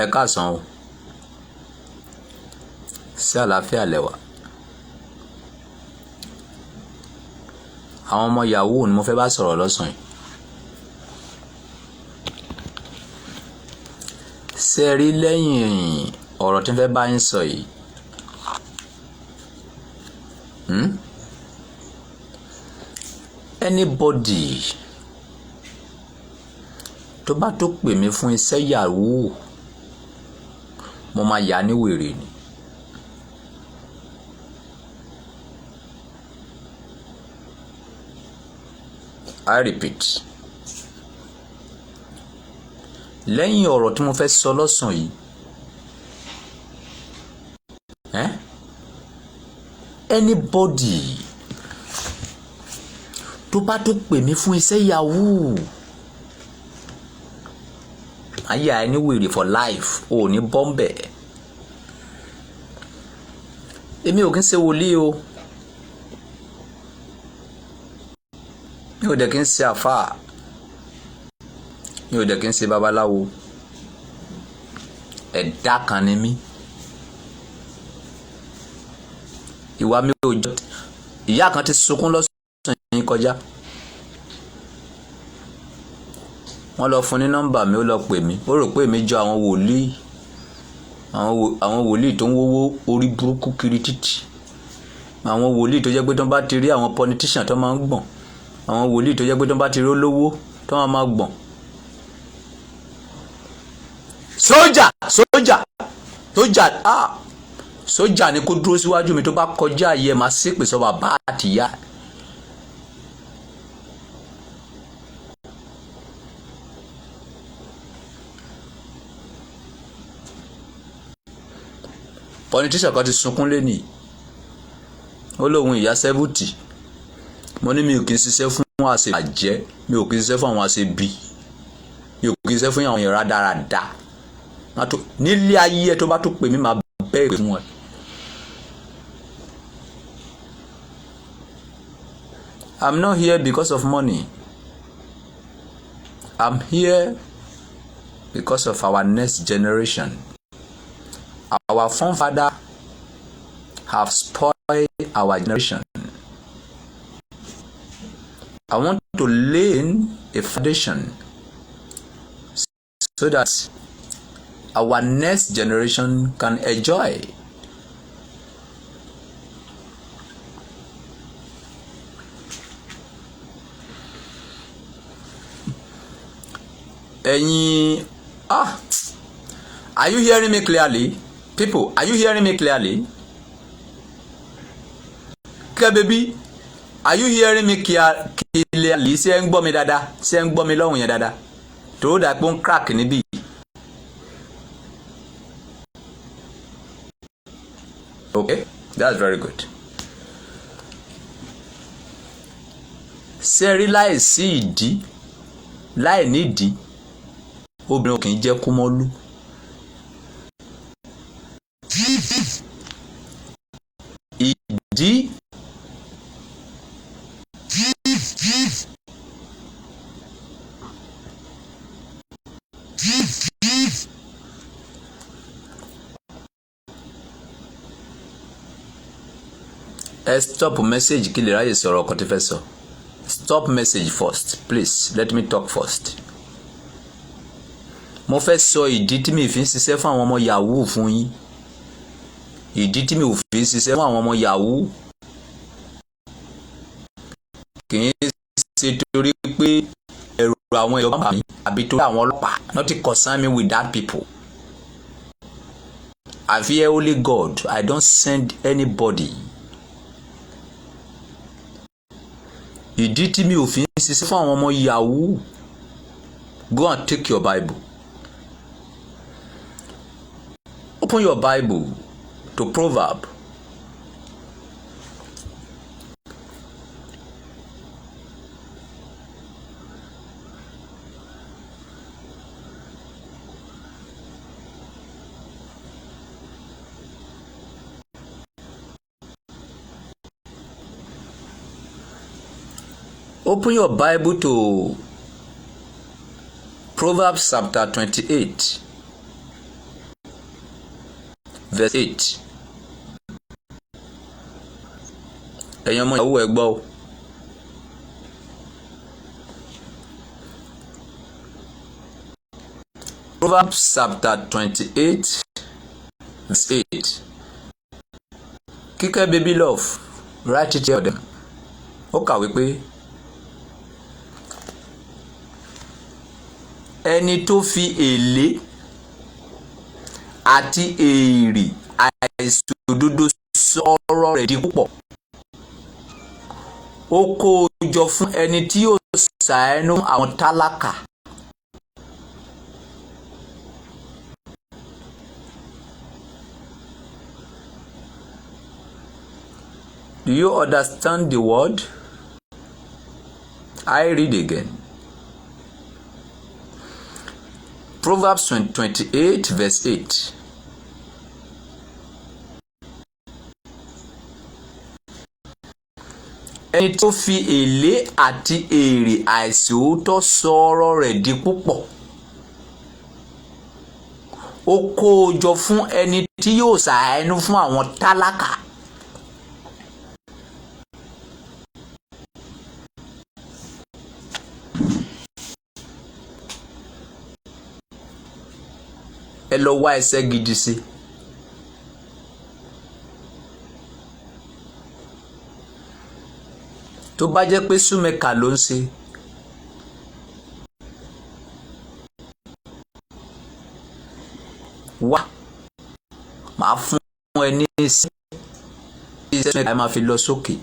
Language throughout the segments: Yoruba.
Ẹ káàsán o. Sí àlàáfíà lẹ́wà. Àwọn ọmọ yahoo ni mo fẹ́ bá sọ̀rọ̀ lọ́sàn-án yìí. Ṣé ẹ rí lẹ́yìn ọ̀rọ̀ tí n fẹ́ bá yín sọ yìí? Hmm? Anybody tó bá tó pè mí fún iṣẹ́ yahoo, mo máa yà á ní wèrè ni. I repeat, lẹ́yìn ọ̀rọ̀ tí mo fẹ́ sọ lọ́sàn-án yìí, eh? Anybody tó bá tó pè mí fún iṣẹ́ yahoo, ayé ẹ ní wèrè for life, ò ní bọ́m̀bẹ̀. Èmi ò kí ń ṣe wòlíì o, mi ò dẹ̀ kí ń ṣe àfáà, mi ò dẹ̀ kí ń ṣe babaláwo. Ẹ̀dá kan ni mí. Ìwà mi ò jọ. Ìyá kan ti sunkún lọ́sàn-án yìí kọjá. Wọ́n lọ fún ní nọ́mbà mi, ó lọ pè mí. Ó rò pé èmi jọ àwọn wòlíì, àwọn wòlíì tó ń wówó orí burúkú kiri títì, àwọn wòlíì tó jẹ́ pé tó bá ti rí àwọn politician tó máa ń gbọ̀n, àwọn wòlíì tó jẹ́ pé tó bá ti rí olówó tó máa máa gbọ̀n. Sójà, sójà, sójà, ah, sójà ni kó dúró síwájú mi. Tó bá kọjá ayé ẹ, máa ṣépè sọ bàbá àtìyá. Politician kan ti sunkún lẹ́nìí, ó lóun ìyá 70. Mo ní mi ò kí ń ṣiṣẹ́ fún àṣebàjẹ́, mi ò kí ń ṣiṣẹ́ fún àwọn àṣebí, mi ò kí ń ṣiṣẹ́ fún àwọn èèyàn rádaràda. Nílé ayé ẹ, tó bá tó pè mí, máa bẹ́ẹ̀ pè fún ẹ. I'm not here because of money. I'm here because of our next generation. Our forefather have spoiled our generation. I want to lay a foundation so that our next generation can enjoy. Ẹ̀yin, ah, are you hearing me clearly, people? Are you hearing me clearly? Kẹ́ baby, are you hearing me clearly? Ṣé ẹ ń gbọ́ mi dáadáa? Ṣé ẹ ń gbọ́ mi lọ́hùn yẹn dáadáa? Tó dà pé ó ń crack níbí. Okay, that's very good. Ṣé ẹ rí, láìsí ìdí, láì nídìí, obìnrin kì í jẹ́ kúmọ́lú. Ìdí ẹ stop message kí lè ráyè sọ̀rọ̀ ọkàn tí fẹ́ sọ. Stop message first, please. Let me talk first. Mo fẹ́ sọ ìdí tí mi fi ń ṣiṣẹ́ fún àwọn ọmọ yahoo fún yín, ìdí tí mi ò fi ń ṣiṣẹ́ fún àwọn ọmọ yahoo. Kì í ṣe torí pé ẹ̀rù àwọn ìjọba ń bà mí àbí torí àwọn ọlọ́pàá. Nothing concern me with that people. I fear only God. I don't send anybody. Ìdí tí mi ò fi ń ṣiṣẹ́ fún àwọn ọmọ yahoo, go and take your Bible. Open your Bible to Proverb. Open your Bible to Proverbs chapter 28, verse 8. Ẹ̀yin ọmọ ìyàwó, ẹ gbọ́ o. Proverbs chapter 28, verse 8. Kíkẹ́ baby love, write it here them. Ó kàwé pé ẹni tó fi èlé àti èrè àìṣòdodo sọ ọrọ̀ rẹ̀ di púpọ̀, ó kó o jọ fún ẹni tí yóò ṣàánú àwọn tálákà. Do you understand the word? I read again. Proverbs 28 verse 8. Ẹni tó fi èlé àti èrè àìṣòótọ́ sọ ọrọ̀ rẹ̀ di púpọ̀, ó kó o jọ fún ẹni tí yóò ṣàánú fún àwọn tálákà. Ẹ lọ wá ẹsẹ̀ gidi sí. Tó bá jẹ́ pé súnmẹ́kà ló ń ṣe, wá, màá fún ẹ ní iṣẹ́ tí iṣẹ́ súnmẹ́kà máa fi lọ sókè.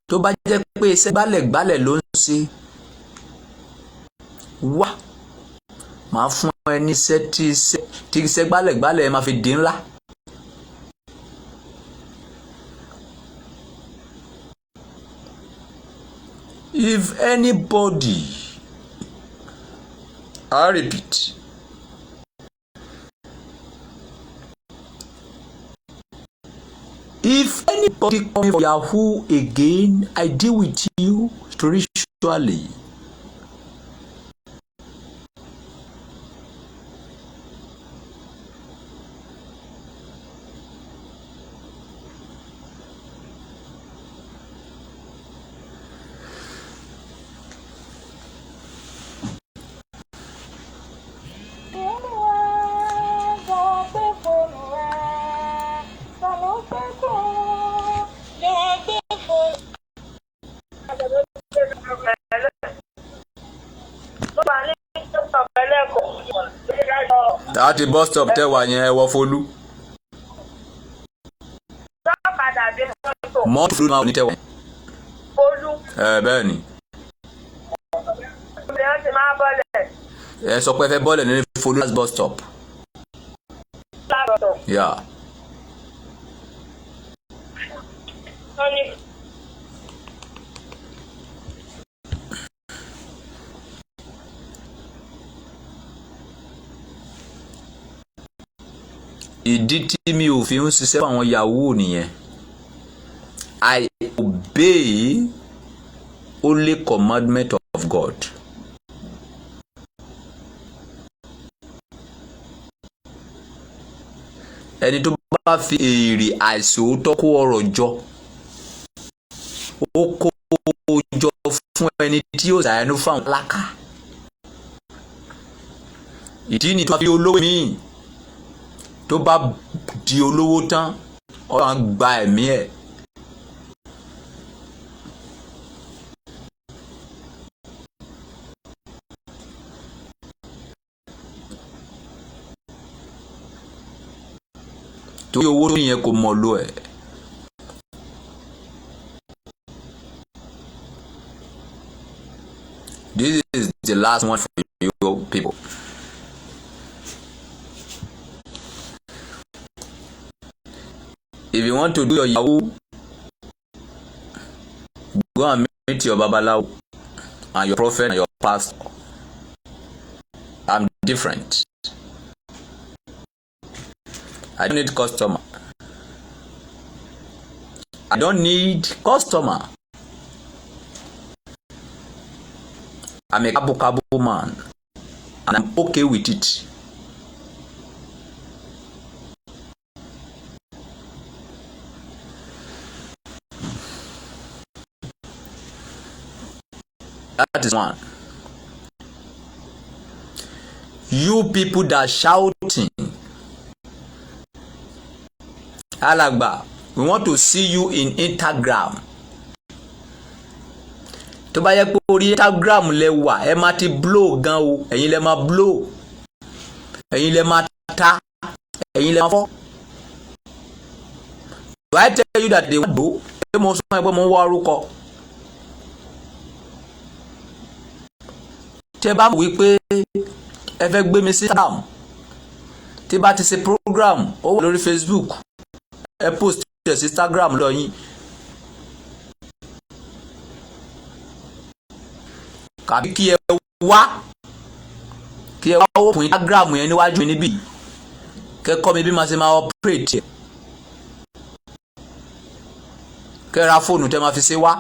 Tó bá jẹ́ pé iṣẹ́ gbálẹ̀gbálẹ̀ ló ń ṣe, wá, màá fún ẹ ní iṣẹ́ tí iṣẹ́ gbálẹ̀gbálẹ̀ máa fi di ńlá. If anybody, I repeat, if anybody come for yahoo again, I deal with you spiritually. Olúwa, jọ̀wọ́ gbé fóònù rẹ. Ta ló fẹ́ kú? Jọ̀wọ́ gbé fóònù. Mo wà ní stop ẹlẹ́kọ̀ọ́. Láti bus stop tẹ́wà yẹn, ẹ wọ Folú. Sọ́kadà bí mọ́tò. Mọ́tò Folú máa ní tẹ́wà yẹn. Folú. Ẹ bẹ́ẹ̀ ni. Obìnrin ti máa bọ́lẹ̀. Ẹ sọ pé ẹ fẹ́ bọ́ọ̀lù ní Folú last bus stop. Látọ̀tọ̀. Yeah. Wọ́n ní Ìdí tí mi ò fi ń ṣiṣẹ́ fún àwọn yahoo nìyẹn. I obey only commandment of God. Ẹni tó bá fi èrè àìṣòótọ́ kó ọrọ̀ jọ, ó kó o jọ fún ẹni tí yóò ṣàánú fún àwọn tálákà. Ìdí ni tó fi olówó míì tó bá di olówó tán. Ọlọ́run gba ẹ̀mí ẹ̀. Torí owó tó yẹn kò mọ̀ lò ẹ̀. This is the last one for you people. If you want to do your yahoo, go and meet your babalawo and your prophet and your pastor. I'm different. I don't need customer. I don't need customer. I'm a kabu kabu man and I'm okay with it. That is one. You people that shouting, Alàgbà, we want to see you in Instagram. Tó bá yẹ pé orí Instagram lẹ wà, ẹ máa ti blow gan o. Ẹ̀yin lẹ máa blow, ẹ̀yin lẹ máa ta, ẹ̀yin lẹ máa fọ́. Do I tell you that they want do? Ṣé mo sọ fún ẹ pé mo ń wá orúkọ? Tẹ bá mọ̀ wípé ẹ fẹ́ gbé mi sí Instagram, tí bá ti ṣe program, ó wà lórí Facebook, ẹ post ẹ sí Instagram lọ yín. Kàbí kí ẹ wá open Instagram yẹn níwájú mi níbí, kẹ́ kọ́ mi bí màá ṣe máa operate ẹ̀, kẹ́ ra fóònù tẹ́ máa fi ṣe wá.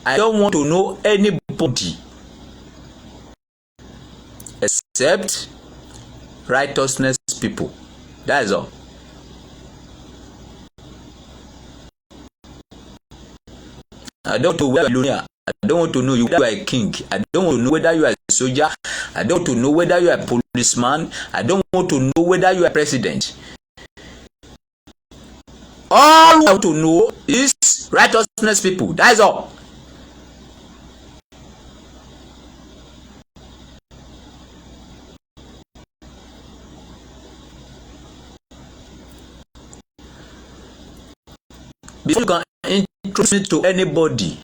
I don't want to know anybody except righteousness people. That is all. I don't know whether you are I don't want to know whether you are a king. I don't want to know whether you are a soldier. I don't want to know whether you are a policeman. I don't want to know whether you are president. All I want to know is righteousness people. That is all. Before you can introduce me to anybody,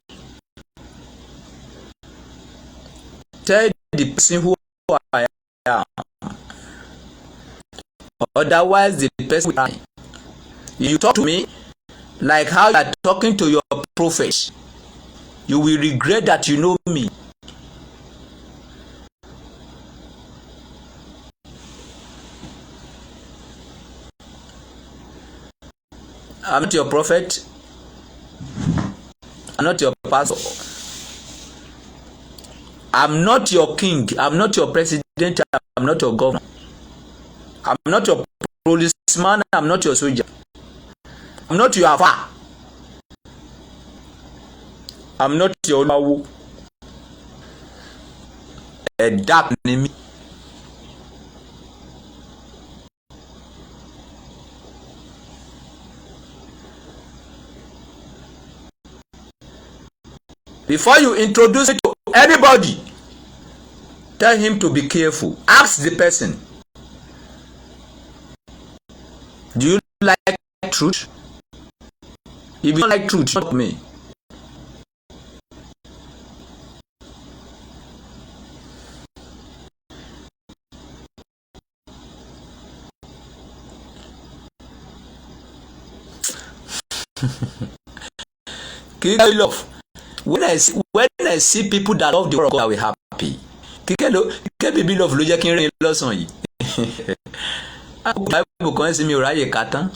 tell the person who I am. Otherwise, the person will die. You talk to me like how you are talking to your prophet, you will regret that you know me. I'm not your prophet. I'm not your pastor. I'm not your king. I'm not your president. I'm not your governor. I'm not your policeman. I'm not your soldier. I'm not your afa. I'm not your olúwawo. Ẹ̀dá ni mí. Before you introduce it to anybody, tell him to be careful. Ask the person, do you like truth? If you don't like truth, not me. Kíkẹ́ love, when I see people that love the word of God, I will happy. Kíkẹ́ ló Kíkẹ́ baby love ló jẹ́ kí n rìn lọ́sàn-án yìí. Bible kan sí mi ò ráyè ká tán.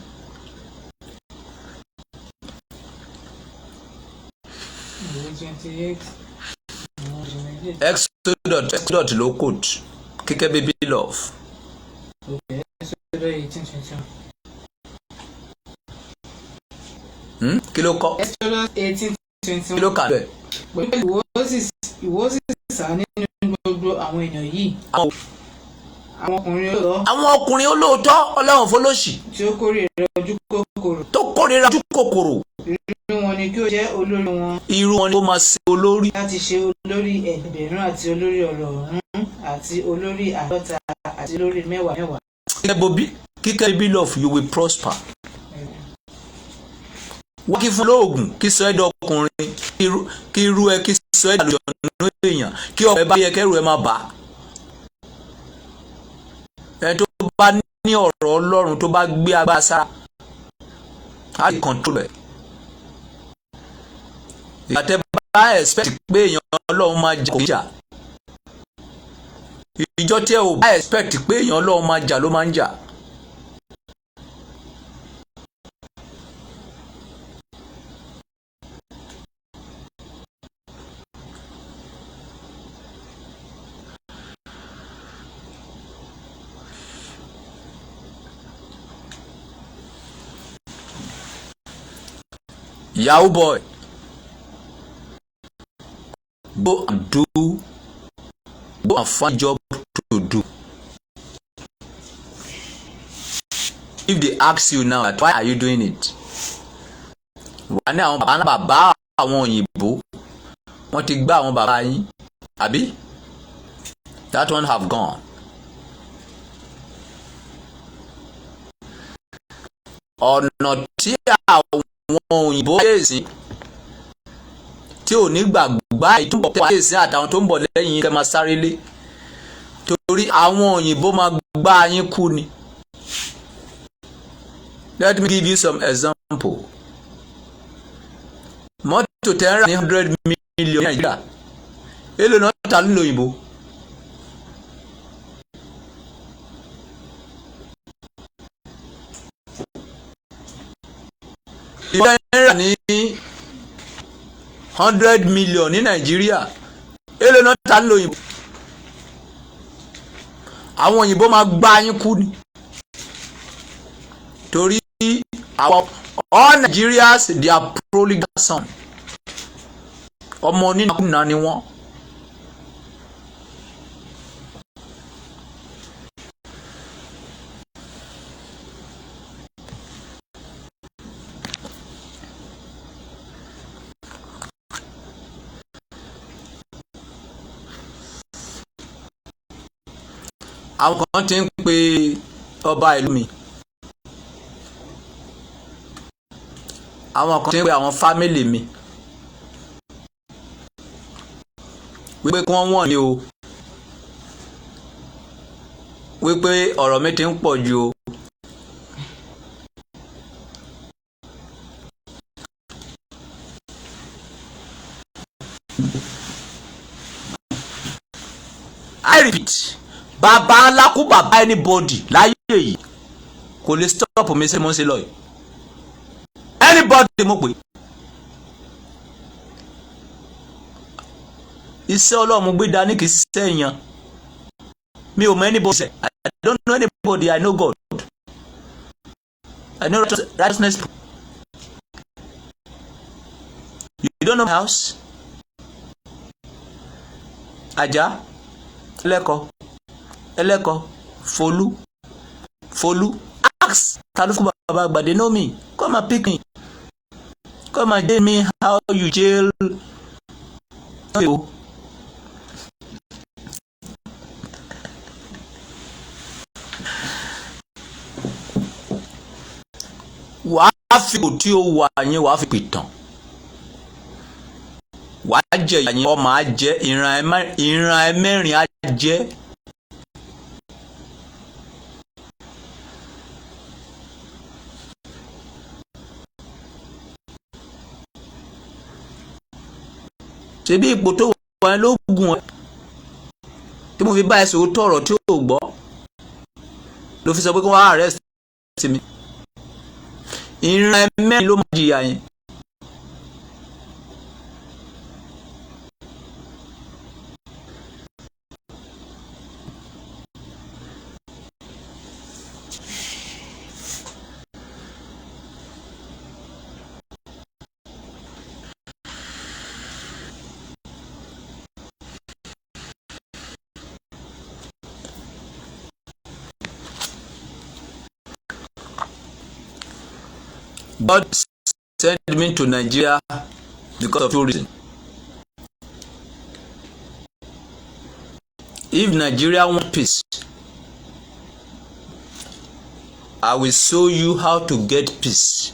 Ìwé 28. Àwọn oṣù méjì. Exodus ló quote Kíkẹ́ Baby Love. Okay, Exodus 18:21. Kí ló kọ́? Exodus eighteen twenty Kí ló one. kà bẹ́ẹ̀? Pẹ̀lú ìwọ sì sá nínú gbogbo àwọn èèyàn yìí. Àwọn ọkùnrin olóòótọ́ Àwọn ọkùnrin olóòótọ́, ọlọ́run fọlọ́sì tí ó kórìíra ojú kòkòrò. Tó kórìíra ojú kòkòrò. Irú wọn ni kí ó jẹ́ olórí wọn. Irú wọn ni ó máa ṣe olórí. Láti ṣe olórí ẹgbẹ̀rún àti olórí ọgọ́rùn-ún àti olórí àádọ́ta àti olórí mẹ́wàá mẹ́wàá. Kíkẹ́ Baby Love, you will prosper. Wá kí fún lóògùn kí sọ ẹ́ dọkùnrin, kí irú ẹ kí sọ ẹ́ dàlùjọ̀nù èèyàn, kí ọkọ ẹ bá yẹ kẹ́rù ẹ má bà á. Ẹni tó bá ní ọ̀rọ̀ Ọlọ́run, tó bá gbé agbára sára, á lè control ẹ̀. Ìgbà tẹ́ bá expect pé èèyàn Ọlọ́run máa jà, kò ní jà. Ìjọ tí ẹ ò bá expect pé èèyàn Ọlọ́run máa jà ló máa ń jà. Yahoo boy, go and do, go and find job to do. If they ask you now that why are you doing it, wà ní àwọn bàbá bàbá àwọn òyìnbó, wọ́n ti gbá àwọn bàbá yín, àbí? That one have gone. Ọ̀nà tí àwọn òyìnbó kéèsì tí ò ní gbàgbá ìtúbọ̀ kéèsì àtàwọn tó ń bọ̀ lẹ́yìn kẹ́ máa sáré lé, torí àwọn òyìnbó máa gbá yín kú ni. Let me give you some example. Mọ́tò tẹ́ ń rà ní 100 million ní Nàìjíríà, èló náà ta nílò òyìnbó? Ìbọn ń rà ní 100 million ní Nàìjíríà, èló náà ta nílò òyìnbó? Àwọn òyìnbó máa gbá yín kú ni, torí àwọn all Nigerians, they are prodigal son, ọmọ onínàkúnà ni wọ́n. Àwọn kan ti ń pe ọba ìlú mi, àwọn kan ti ń pe àwọn family mi wípé kí wọ́n wọ̀n ní o, wípé ọ̀rọ̀ mi ti ń pọ̀ ju o. I repeat, bàbá ńlá kú bàbá anybody láyé yìí kò lè stop mi ṣe mo ń ṣe lọ yìí. Anybody mo pè, iṣẹ́ Ọlọ́run gbé dání, kì í ṣiṣẹ́ èèyàn. Mi ò mọ anybody. I don't know anybody. I know God. I know righteousness. You don't know my house. Ajá ẹlẹ́kọ ẹlẹ́kọ, Folú, Folú, ask ta ló fún bàbá àgbàdé. Know me. Come and pick me. Come and jail me how you jail. O. Wàá fi kò tí ó wà yẹn, wàá fi pìtàn, wàá jẹ ìyà yẹn, ọmọ á jẹ, ìran ẹ mẹ́rin á jẹ. Ṣebí ipò tó wà yẹn ló gùn ẹ́ tí mo fi bá ẹ sọ̀rọ̀ tọ̀rọ̀ tí ò gbọ́, ló fi sọ pé kí wọ́n arrest mi. Ìran ẹ mẹ́rin ló máa jìyà yẹn. God sent me to Nigeria because of two reasons. If Nigeria want peace, I will show you how to get peace.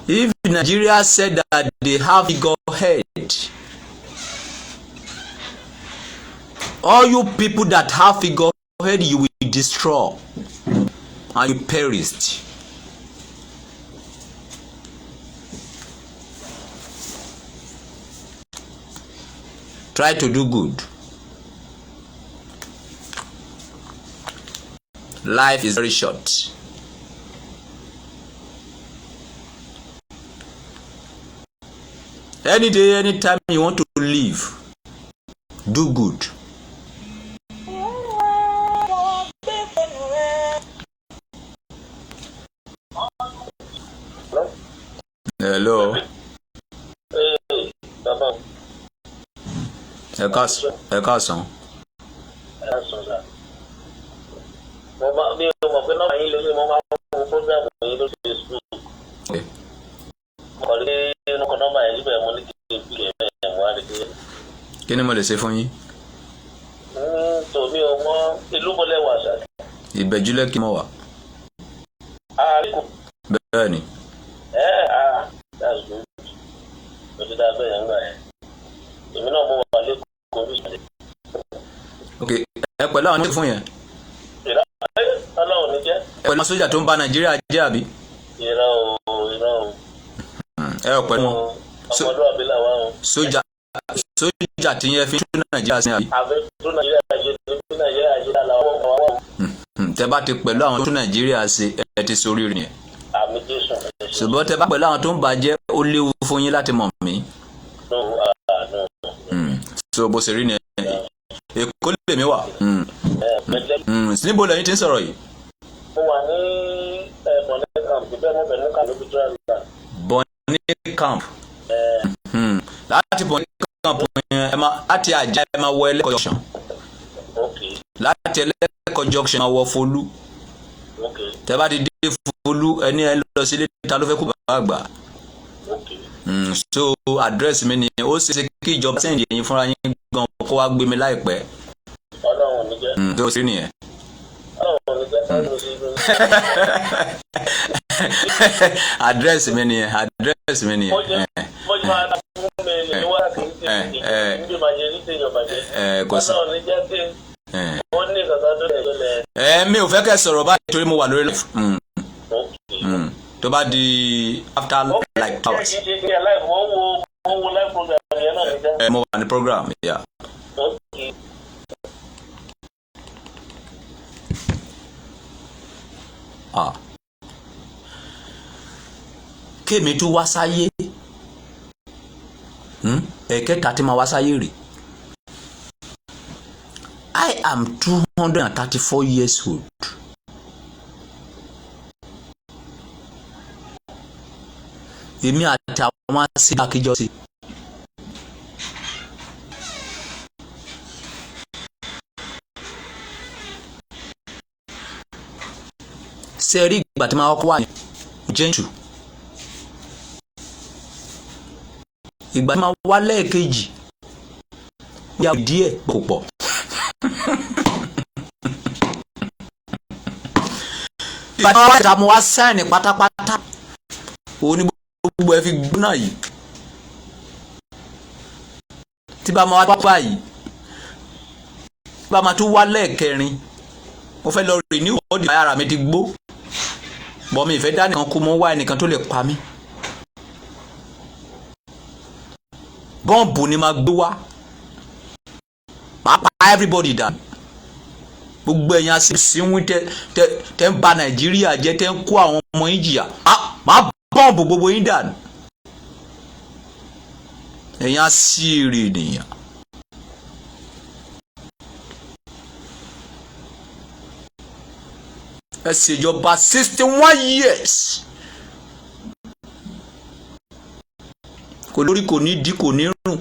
If Nigeria said that they have figurehead, all you people that have figurehead, you will destroy and you perished. Try to do good. Life is very short. Any day, anytime you want to live, do good. Hello. Ee, bàbá Ẹ káàsán. Ẹ káàsán. Ẹ sọ sá. Mo máa mi ò mọ̀ pé nọ́mbà yín lélẹ̀, mo máa ń wo program yín lórí Facebook. Okay. Mo kàn rí nọ́kọ̀ nọ́mbà yẹn níbẹ̀, mo ní kí n bí ẹ̀ bẹ́ẹ̀, mo wá rí pé. Kí ni mo lè ṣe fún yín? Tòmí ò mọ ìlú bọ́lẹ̀ wà sá. Ìbẹ̀jú Lẹ́kì mo wà. Ààrẹ kò. Bẹ́ẹ̀ ni. Ẹ ah, that's good. Mo ti dá bẹ́ẹ̀ yẹn gbà yẹn. Èmi náà mo wà lẹ́kọ̀ọ́ bí ìṣẹ̀lẹ̀. Ok, ẹ pẹ̀lú àwọn tó fún yẹn. Ìrà ẹ Ọlọ́run ní jẹ́. Ẹ pẹ̀lú àwọn sójà tó ń ba Nàìjíríà jẹ́, àbí? Ìrà o, ìrà o. Ẹ ò pẹ̀lú wọn. Ọmọlúwàbí làwa o. Sójà tí yẹn fi ń tún Nàìjíríà sí, àbí? Àfẹ́ tó Nàìjíríà ṣe ní bí Nàìjíríà ṣe dá làwọn wà wà. Tẹ bá ti pẹ̀lú àwọn tó tún Nàìjíríà ṣe, ẹ ti sórí rìn yẹn. Àmín Jésù, ẹ ṣe. Ṣùgbọ́n tẹ bá pẹ̀lú àwọn tó ń bàjẹ́, ó léwu fún yín láti mọ̀ mí. No, ah, no. So bó ṣe rí nìyẹn. Èkó lèmi wà. Ẹ pẹ̀lẹ́. Níbo lẹ́yìn tí ń sọ̀rọ̀ yìí? Mo wà ní Bonny Camp, bẹ́ẹ̀ mo bẹ̀ ní camp lóbi driver. Bonny Camp. Láti Bonny Camp yẹn, ẹ máa láti Àjà, ẹ máa wọ Ẹlẹ́kọ̀ junction. Láti Ẹlẹ́kọ̀ junction, ẹ máa wọ Folú. Tẹ bá ti dé Folú, ẹni ẹ lọ sílé ta ló fẹ́ kú bàbá àgbà. So address mi nìyẹn. Ó ṣeé ṣe kí ìjọba send ẹ̀yin fúnra yín gan kó wá gbé mi láìpẹ́. Ọlọ́run ò ní jẹ́. Tó ṣe nìyẹn. Ọlọ́run ò ní jẹ́ ká ló ṣe é. Address mi nìyẹn, address mi nìyẹn. Mo jẹ́ máa fún mi ní wàrà kì í ṣe ìdí bàjẹ́ ní tèèyàn bàjẹ́. Kò sí. Ọlọ́run ní jẹ́ kí wọ́n ní ìkàtà tó lẹ̀ lẹ̀. Ẹ mi ò fẹ́ kẹ́ sọ̀rọ̀ báyìí torí mo wà lórí live. Tó bá di after like 2 hours. Kì í ṣe live, wọ́n wo live program yẹn náà níjà. Ẹ mo wà ní program, yeah. Okay. Ah. Kémi tún wá sáyé. Ẹ̀kẹta tí máa wá sáyé rè. I am 234 years old. Èmi àti àwọn aṣèbákejọ sí. Ṣé ẹ rí ìgbà tí máa kọ́kọ́ wà ní gentle? Ìgbà tí máa wá lẹ́ẹ̀kejì, mo yà díẹ̀ kò pọ̀. Ìgbà tí máa wá ìta, mo wá sign pátápátá. Òun ni gbogbo ẹ fi gbóná yìí. Tí bá máa wá báyìí, tí bá máa tún wá lẹ́ẹ̀kẹrin, mo fẹ́ lọ renew body, ara mi ti gbó. Bọ́ mi ìfẹ́ dá nìkan kú, mo wá ẹnìkan tó lè pa mí. Bọ́ǹbù ni máa gbé wá. Màá pa everybody dànù. Gbogbo ẹ̀yin aṣèwìn tẹ tẹ tẹ ń ba Nàìjíríà jẹ́, tẹ ń kó àwọn ọmọ yín jìyà. Màá bọ́ǹbù gbogbo yín dànù. Ẹ̀yin aṣíìrì ènìyàn. Ẹ ṣèjọba 61 years. Kò lórí, kò ní dí, kò ní rùn.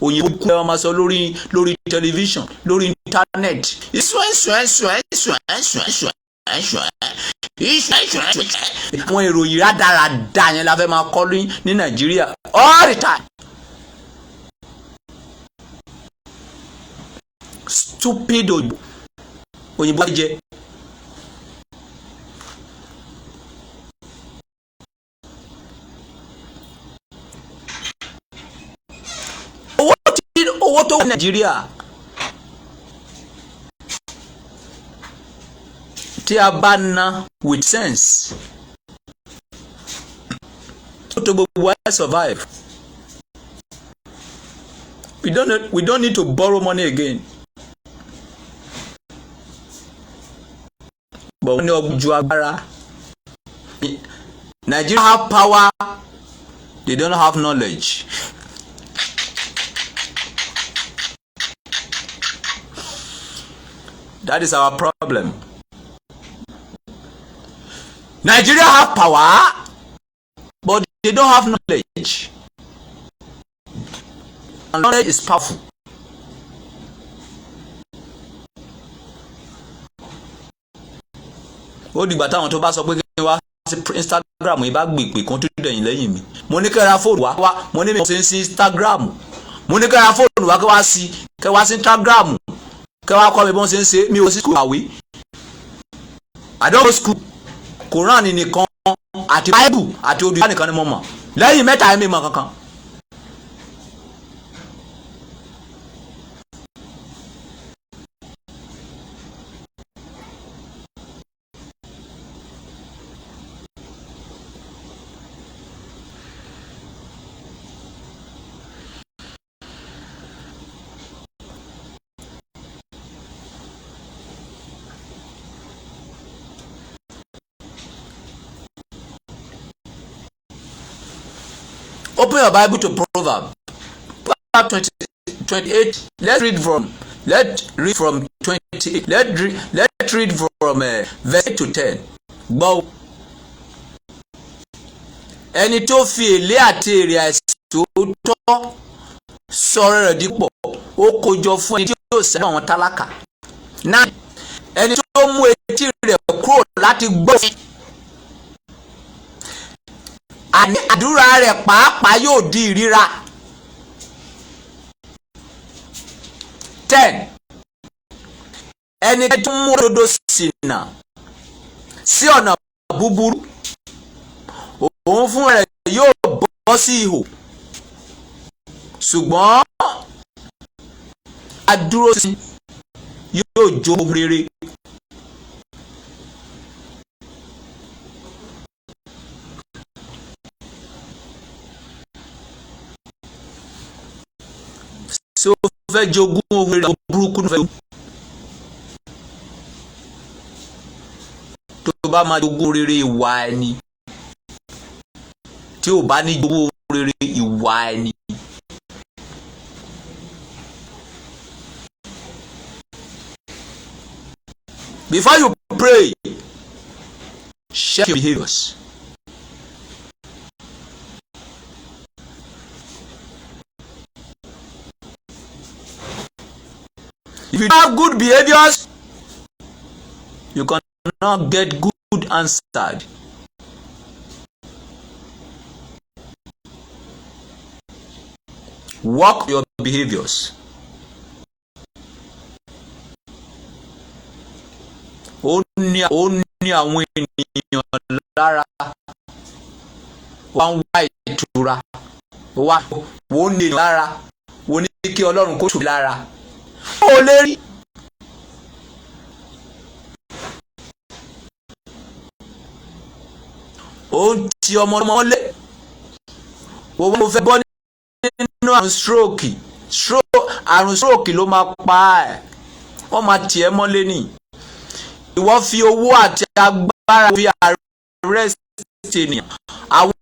Òyìnbó kú, ẹ máa sọ lórí tẹlifíṣàn, lórí íńtánẹ́ẹ̀tì. Ìsún ìsún ìsún ìsún ìsún ìsún. Àwọn ìròyìn rádaràda yẹn la fẹ́ máa kọ́ ní Nàìjíríà all the time. Stupid òyìnbó, òyìnbó jẹ. Owó tí owó tó wà ní Nàìjíríà tí a bá ná with sense, tó tó gbogbo wa survive. We don't need to borrow money again. But wọ́n ní ọgbọ́n ju agbára. Nigeria have power, they don't have knowledge. That is our problem. Nigeria have power, but they don't have knowledge. And knowledge is powerful. Ó dìgbà táwọn tó bá sọ pé kí n wá sí Instagram yìí bá gbèpè kan tó dẹ̀yìn lẹ́yìn mi. Mo ní kẹ́ ra fóònù wá. Mo ní mi ṣe ń sí Instagram. Mo ní kẹ́ ra fóònù wá, kẹ́ wá sí Instagram, kẹ́ wá kọ́ mi bí wọ́n ṣe ń ṣe. Mi ò sí school àwí. I don't go school. Quran nìkan àti Bible àti odù nìkan ni mo mọ̀. Lẹ́yìn mẹ́ta, mi mọ̀ kankan. Open your Bible to Proverb. Proverb 20, 28. Let's read from 28. Let's read from verse 8 to 10. Gbọ́. Ẹni tó fi èlé àti èrè àìsòótọ́ sọ̀rọ̀ rẹ̀ dípò, ó kójọ fún ẹni tí yóò ṣẹ́nu àwọn tálákà. 9. Ẹni tó mú etí rẹ̀ kúrò láti gbọ́ òfin, àní àdúrà rẹ̀ pàápàá yóò di ìríra. 10. Ẹni tó mú òdodo ṣìnà sí ọ̀nà búburú, òun fún rẹ̀ yóò bọ́ sí ihò, ṣùgbọ́n adúróṣinṣin yóò jogún rere. Ṣé o fẹ́ jogún ohun rere burúkú ló fẹ́ jogún? Tó bá máa jogún rere, ìwà ẹni. Tí ò bá ní jogún ohun rere, ìwà ẹni. Before you pray, check your behaviors. If you don't have good behaviors, you cannot get good answered. Work your behaviors. Ó ní àwọn ènìyàn lára wá ń wá ìtura wá. Ó ní ènìyàn lára, ó ní kí Ọlọ́run kó tù lára, ó lè rí. Ó ń ti ọmọ ọmọ lé owó fẹ́ bọ́ nínú àrùn stroke. Àrùn stroke ló máa pa ẹ́, wọ́n máa tì ẹ́ mọ́lé ní. Ìwọ fi owó àti agbára fi arrest ènìyàn, àwọn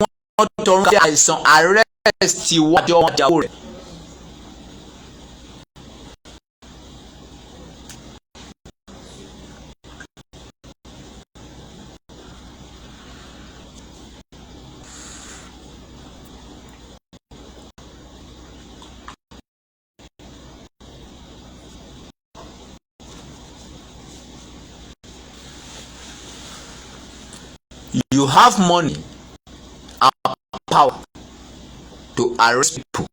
tọrùn fi àìsàn arrest ìwọ àti ọmọ ìyàwó rẹ̀. You have money and power to arrest people,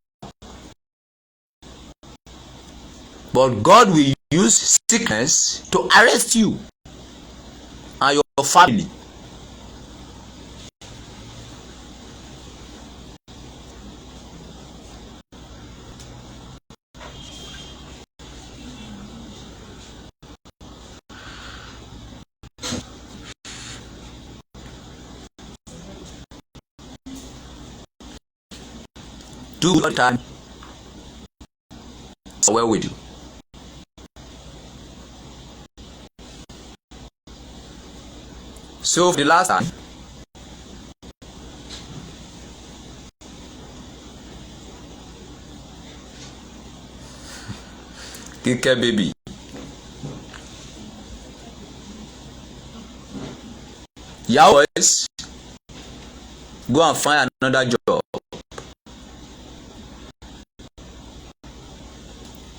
but God will use sickness to arrest you and your family. Do good time well with you. So for the last time, Kíkẹ́ baby, yahoo boys, go and find another job.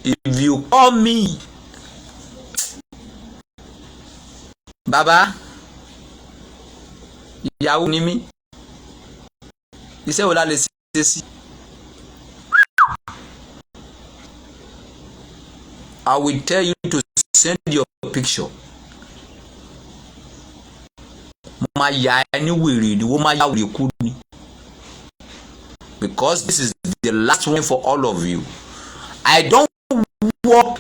If you call me, baba, yahoo ni mí, iṣẹ́ wo la lè ṣe sí? I will tell you to send your picture. Mo máa yà ẹ́ ní wèrè ni, wọ́n máa yà wèrè kú ni, because this is the last one for all of you. I don't work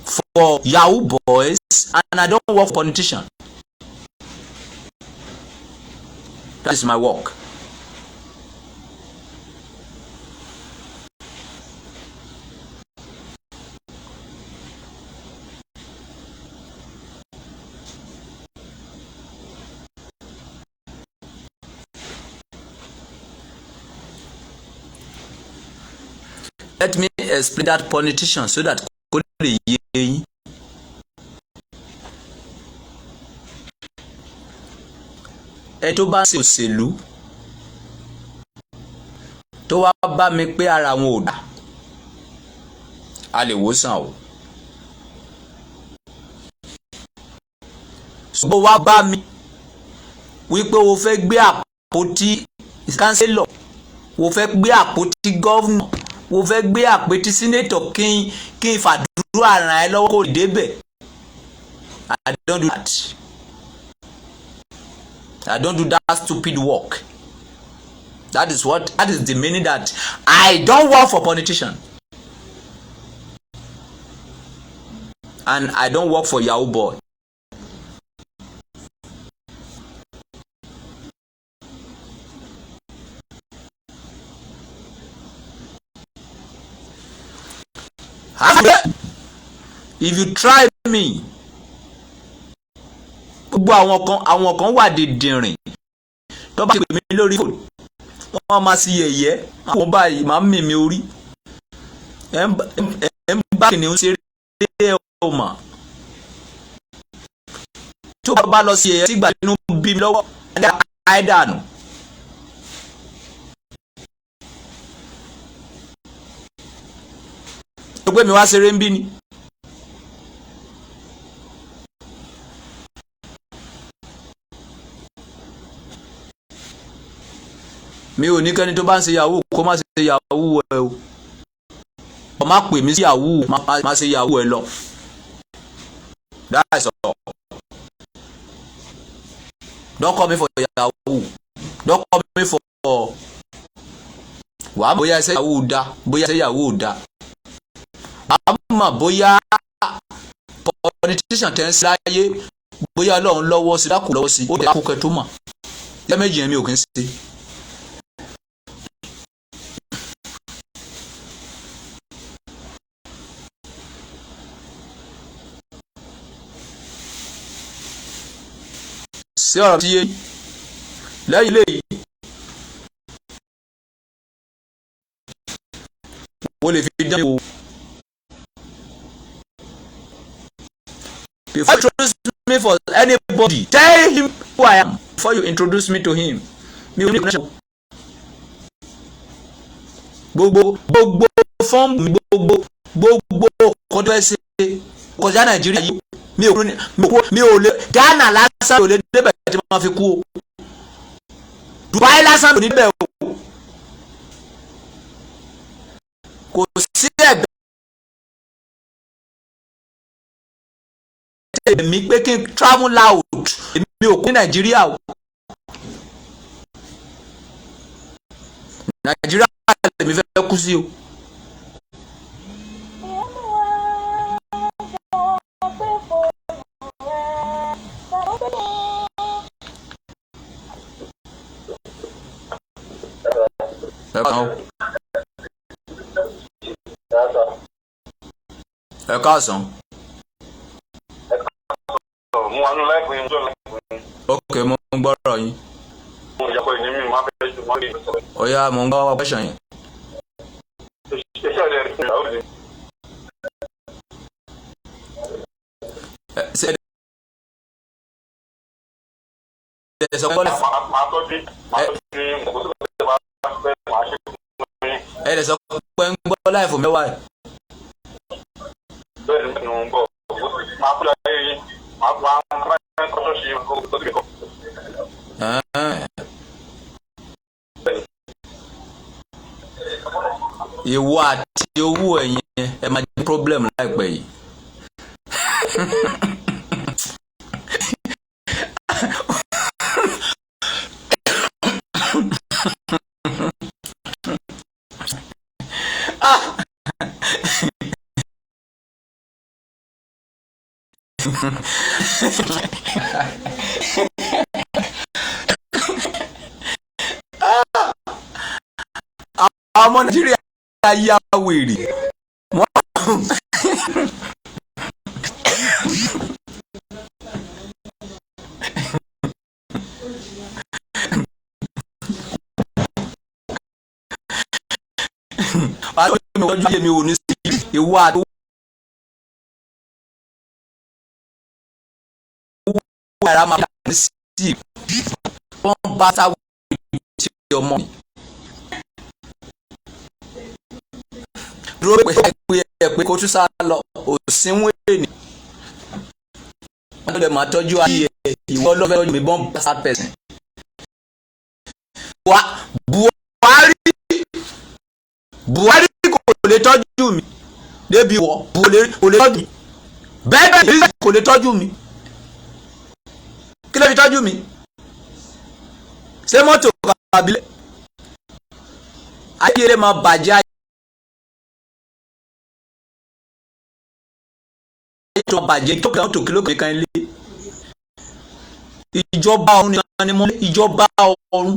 for yahoo boys and I don't work for politicians. That is my work. Let me explain that politician so that kó lè yé yín. Ẹ tó bá ń ṣe òṣèlú tó wá bá mi pé ara wọn ò dá, a lè wò sàn o. Ṣùgbọ́n wá bá mi wípé o fẹ́ gbé àpótí councillor, o fẹ́ gbé àpótí governor, o fẹ́ gbé àpótí senator, kí n fàdúrà ràn ẹ́ lọ́wọ́ kó lè débẹ̀. I don't do that. I don't do that stupid work. That is the meaning that I don't work for politician and I don't work for yahoo boy. If you try me, gbogbo àwọn kan wà dìndìnrìn tó bá ti pè mí lórí fóònù, wọ́n máa sí yẹ̀yẹ́ àwọn báyìí, máa ń mì mí orí ẹ̀ ń bá kìnìún ṣeré. Ẹ̀ ò mà tó bá lọ sí yẹ̀yẹ́ sígbà inú bí mi lọ́wọ́ àìdànù. Tó gbé mi wá ṣeré ń bí ni. Mi ò ní kẹ́ni tó bá ń ṣe yahoo kó má ṣe yahoo ẹ o. Ọ má pè mí sí yahoo, má ṣe yahoo ẹ lọ. That's all. Don't call me for yahoo. Don't call me for wàá bóyá ẹsẹ̀ yahoo dá, bóyá ẹsẹ̀ yahoo dá, wàá mọ̀ bóyá politician tẹ́ ń sí láyé, bóyá Ọlọ́run lọ́wọ́ sí, dákò lọ́wọ́ sí, ó dẹ̀ kó kẹ́ tó mọ̀. Iṣẹ́ méjì yẹn mi ò kí ń ṣe. Sí ọ̀rọ̀ tí yé lẹ́yìn léyìí, mo lè fi dán mi wò. Before you introduce me for anybody, tell him who I am before you introduce me to him. Mi ò ní connection. Gbogbo fọ́ọ̀mù, gbogbo kọ́tọ́ ẹ ṣe kọjá Nàìjíríà yìí, mi ò lè Ghana lásán ò lè débẹ̀ tí wọ́n fi kú o. Dubai lásán ò ní débẹ̀ o. Kò sí ẹ̀bẹ̀ èmi pé kí n travel out, èmi ò kú ní Nàìjíríà o. Nàìjíríà lèmi fẹ́ kú sí o. Ẹ káàsán o. Ẹ káàsán. Mo wà nínú láìpẹ́ yín, mo sọ̀rọ̀ láìpẹ́ yín. Ok, mo ń gbọ́rọ̀ yín. Mo yàpọ̀ ìní mi máa fẹ́ ṣe máa ń sọ̀rọ̀. Ó yá, mo ń gbọ́ question yẹn. Iṣẹ́ rẹ̀ fún ìyàwó mi. Ṣé ẹ sọ pé Máa tọ́jú máa tọ́jú yín, kò sí ọ̀sẹ̀ máa fẹ́ máa ṣe fún yín. Ẹ lè sọ pé ń gbọ́ láìfò mẹ́wàá ẹ̀. Bẹ́ẹ̀ ni mo ń bọ̀, máa kúrò ayé yín, máa máa máa kọ́ ṣọ́ọ̀ṣì yín, kó tó ti kọ́. Ẹ̀ẹ́n. Ìwọ àti owó ẹ̀yìn ẹ máa jẹ́ problem láìpẹ́ yìí. Àwọn ọmọ Nàìjíríà ya wèrè. Wọ́n wàá tó mi wọ́jú ayé mi ò ní sí ìwọ àti owó yàrá máa ní sí wọ́n bá sáwọ́ tí ọmọ mi. Dúró pé pé ẹ pé kó tún sá lọ òsínwó ènì. Wọ́n lè máa tọ́jú ayé ẹ̀, ìwọ lọ́fẹ̀ẹ́ tọ́jú mi, bọ́n bá person. Buhari Buhari kò lè tọ́jú mi débi wọ kò lè tọ́jú mi bẹ́ẹ̀ bẹ́ẹ̀ kò lè tọ́jú mi. Kí ló fi tọ́jú mi? Ṣé mọ́tò kàbílẹ̀ ayé lè máa bàjẹ́, ayé tó bàjẹ́ tó kàn tó kìló kan ilé ìjọba ọ̀run nìkan ni mo ní, ìjọba ọ̀run,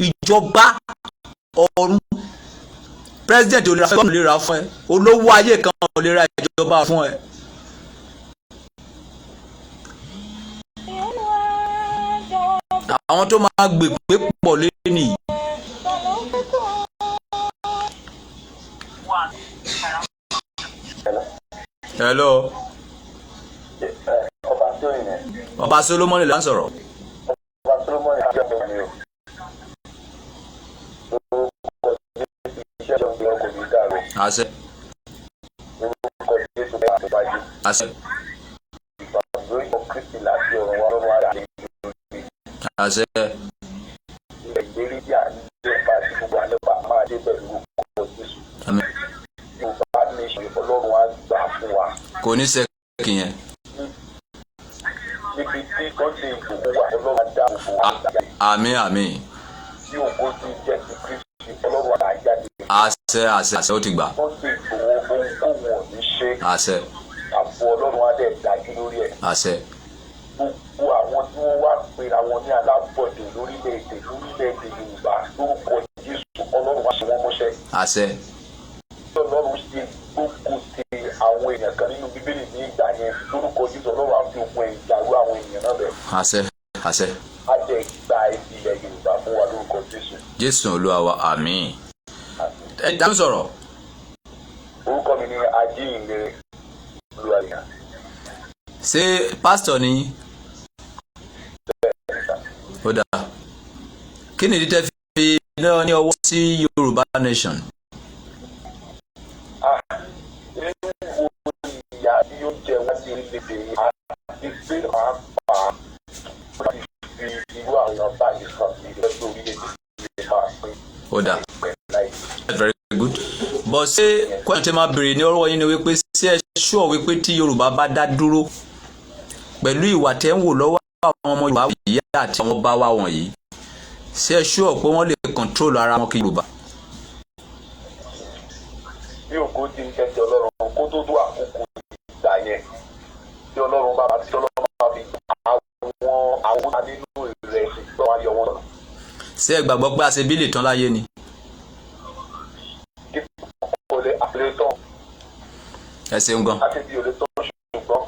ìjọba ọ̀run. President ò lè ra fún ẹ, gómìnà ò lè ra fún ẹ, olówó ayé kan ò lè ra ìjọba fún ẹ. Àwọn tó máa gbègbè pọ̀ lẹ́nu yìí. Hello. Ọba tó yẹn. Ọba Solomoni là ń sọ̀rọ̀. Ọba Solomoni àti ọmọ mi o. Orúkọ Jésù, iṣẹ́ ìjọba kò ní dàrú. Àṣẹ. Orúkọ Jésù bẹ́ẹ̀ àtúbájú. Àṣẹ. Ìgbàgbọ́ ìmọ̀ Kristi láti ọ̀run wá lọ́wọ́ ara rẹ̀ lórí. Àṣẹ. Ilẹ̀ ìlérí tí à ń lépa tí gbogbo àlépa máa dé pẹ̀lú orúkọ Jésù. Àmín. Yorùbá nation, Ọlọ́run á gbà fún wa. Kò ní sẹ́kì yẹn. Níbi tí Sunday Ìgbòho wà, Ọlọ́run á dá gbogbo wa jáde. Àmín, àmín. Tí ògo ti jẹ́ ti Kristi, Ọlọ́run á jáde. Àṣẹ, àṣẹ, àṣẹ, ó ti gbà. Sunday Ìgbòho, ohunkóhun ò ní ṣe. Àṣẹ. Àbò Ọlọ́run á dẹ̀ dájú lórí ẹ̀. Àṣẹ. Gbogbo àwọn tí wọ́n wá pera wọn ní alábọ̀dé lórílẹ̀-èdè Yorùbá, lórúkọ Jésù, Ọlọ́run á ṣe wọ́n mọ́ṣẹ́. Àṣẹ. Ọlọ́run ṣe gbógun ti àwọn èèyàn kan nínú Bíbélì ní ìgbà yẹn, lórúkọ Jésù, Ọlọ́run á fi ogun ẹ̀yìn dàrú àwọn èèyàn náà bẹ̀. Àṣẹ, àṣẹ. Á dẹ̀ gba ilẹ̀ Yorùbá fún wa lórúkọ Jésù. Jésù Olúwa wa, àmín. Ẹ dá sọ̀rọ̀. Orúkọ mi ni Ajíhìnrere Olúwàyà. Ṣé pásítọ̀ ni yín? Ó dáa. Kí ni ìdí tẹ́ fi náà ní ọwọ́ sí Yorùbá nation? Nínú wo ìyà tí ó jẹ wá sí orílẹ̀-èdè yìí àti pé pàápàá èèyàn báyìí sàn ní ìfẹ́ pé orílẹ̀-èdè yìí máa pín Ó dà. pẹ́ láì. That's very good. But ṣé question tí máa béèrè ní ọwọ́ yín ni wípé, ṣé ẹ sure wípé tí Yorùbá bá dá dúró pẹ̀lú ìwà tẹ́ ń wò lọ́wọ́ àwọn ọmọ Yorùbá yìí àti àwọn ọba wa wọ̀nyí, ṣé ẹ sure pé wọ́n lè control ara wọn kí Yorùbá? Bí ògo ti ń jẹ́ ti Ọlọ́run, kó tó tó àkókò ìgbà yẹn tí Ọlọ́run bá fi àwọn nínú ìrẹsì tó wá yọ wọn lọ. Ṣé ẹ gbàgbọ́ pé àṣebí lè tán láyé ni? Kò lè àlè tán. Ẹ ṣeun gan. Àti bí olè tán, ṣùgbọ́n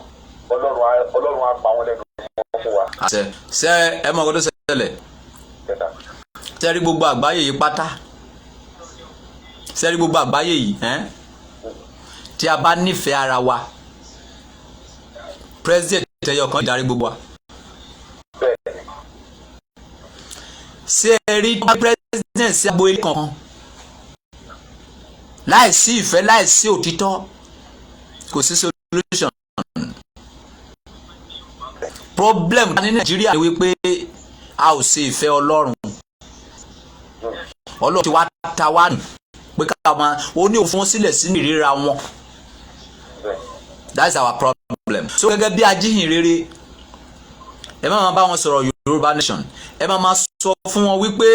Ọlọ́run á pa wọn lẹ́nu mọ́ fún wa. Àṣẹ. Ṣé ẹ mọ̀ ọkọ tó ṣẹlẹ̀? Kẹta. Ṣé ẹ rí gbogbo àgbáyé yìí pátá, ṣé ẹ rí gbogbo àgbáyé yìí ẹ́n? Tí a bá nífẹ̀ẹ́ ara wa, president ẹyọ kan darí gbogbo wa. Bẹ́ẹ̀ ni. Ṣé ẹ rí president sí agbo ilé kankan, láìsí ìfẹ́, láìsí òtítọ́, kò sí solution. Problem ní Nàìjíríà ni wípé a ò ṣe ìfẹ́ Ọlọ́run. Ọlọ́run ti wá ta wá nù pé ká máa ó ní òfin wọn sílẹ̀ sínú ìríra wọn. Bẹ́ẹ̀. That's our problem. So gẹ́gẹ́ bí ajíhìnrere, ẹ má máa bá wọn sọ̀rọ̀ Yorùbá nation. Ẹ má máa sọ fún wọn wípé